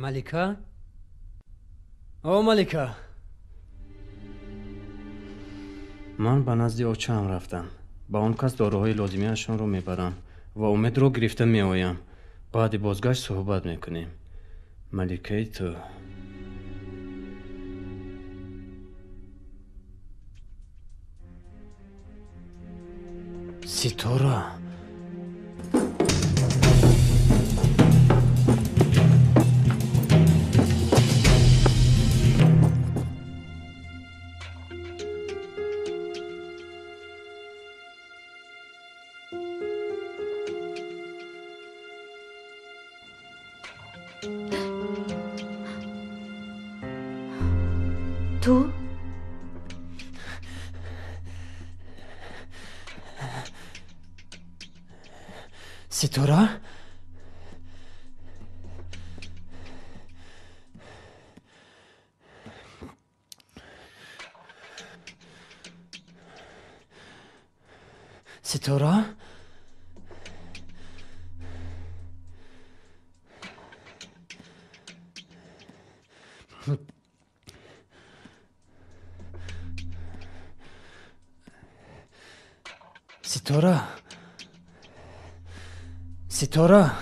S2: Малика? О, Малика!
S1: Ман ба назди очаам рафтам. Ба он кас доруҳои лозимиашонро мебарам ва Умедро гирифта меоям. Баъди бозгашт суҳбат мекунем. Маликаи ту. Ситора!
S7: Ту?
S2: Ситора? Ситора? Ситора, Ситора,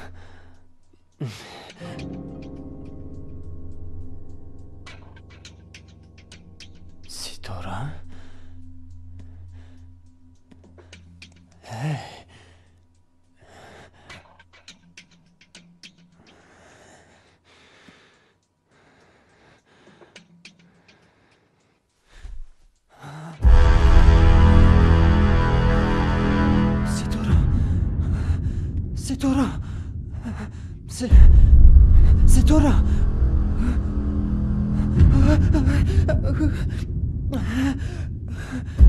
S2: Ситора. Эй. Ситора, Ситора,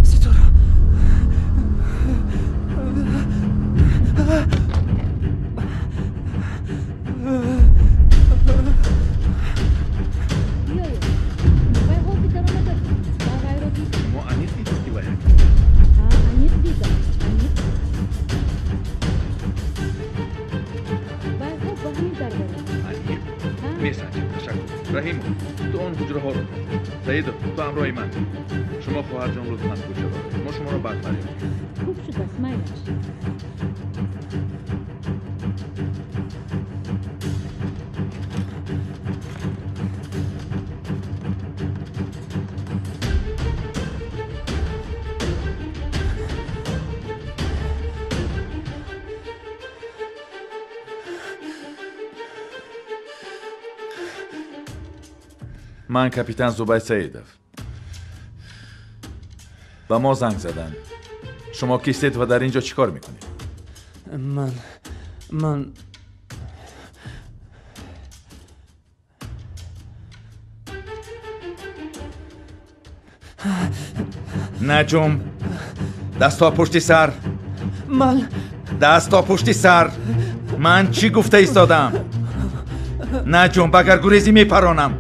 S2: Ситора.
S11: Шумо аниқ дидед ки вай?
S16: Аниқ дидам, аниқ.
S11: Аниқ? Месанҷем. Ташаккур. Раҳимов, ту он ҳуҷраҳоро. Саидов, ту ҳамроҳи ман. Шумо хоҳарҷон лутфан кӯча бароед. Мо шуморо баъд фарёд.
S16: Хуб шудааст, майлаш.
S11: Ман капитан Зубайр Саидов. Ба мо занг заданд. Шумо кистед ва дар ин ҷо чӣ кор мекунед?
S2: Ман
S11: Наҷум, дастҳо пушти сар.
S2: Ман
S11: дастҳо пушти сар. Ман чӣ гуфта истодам? Наҷум, багар гурезӣ мепаронам.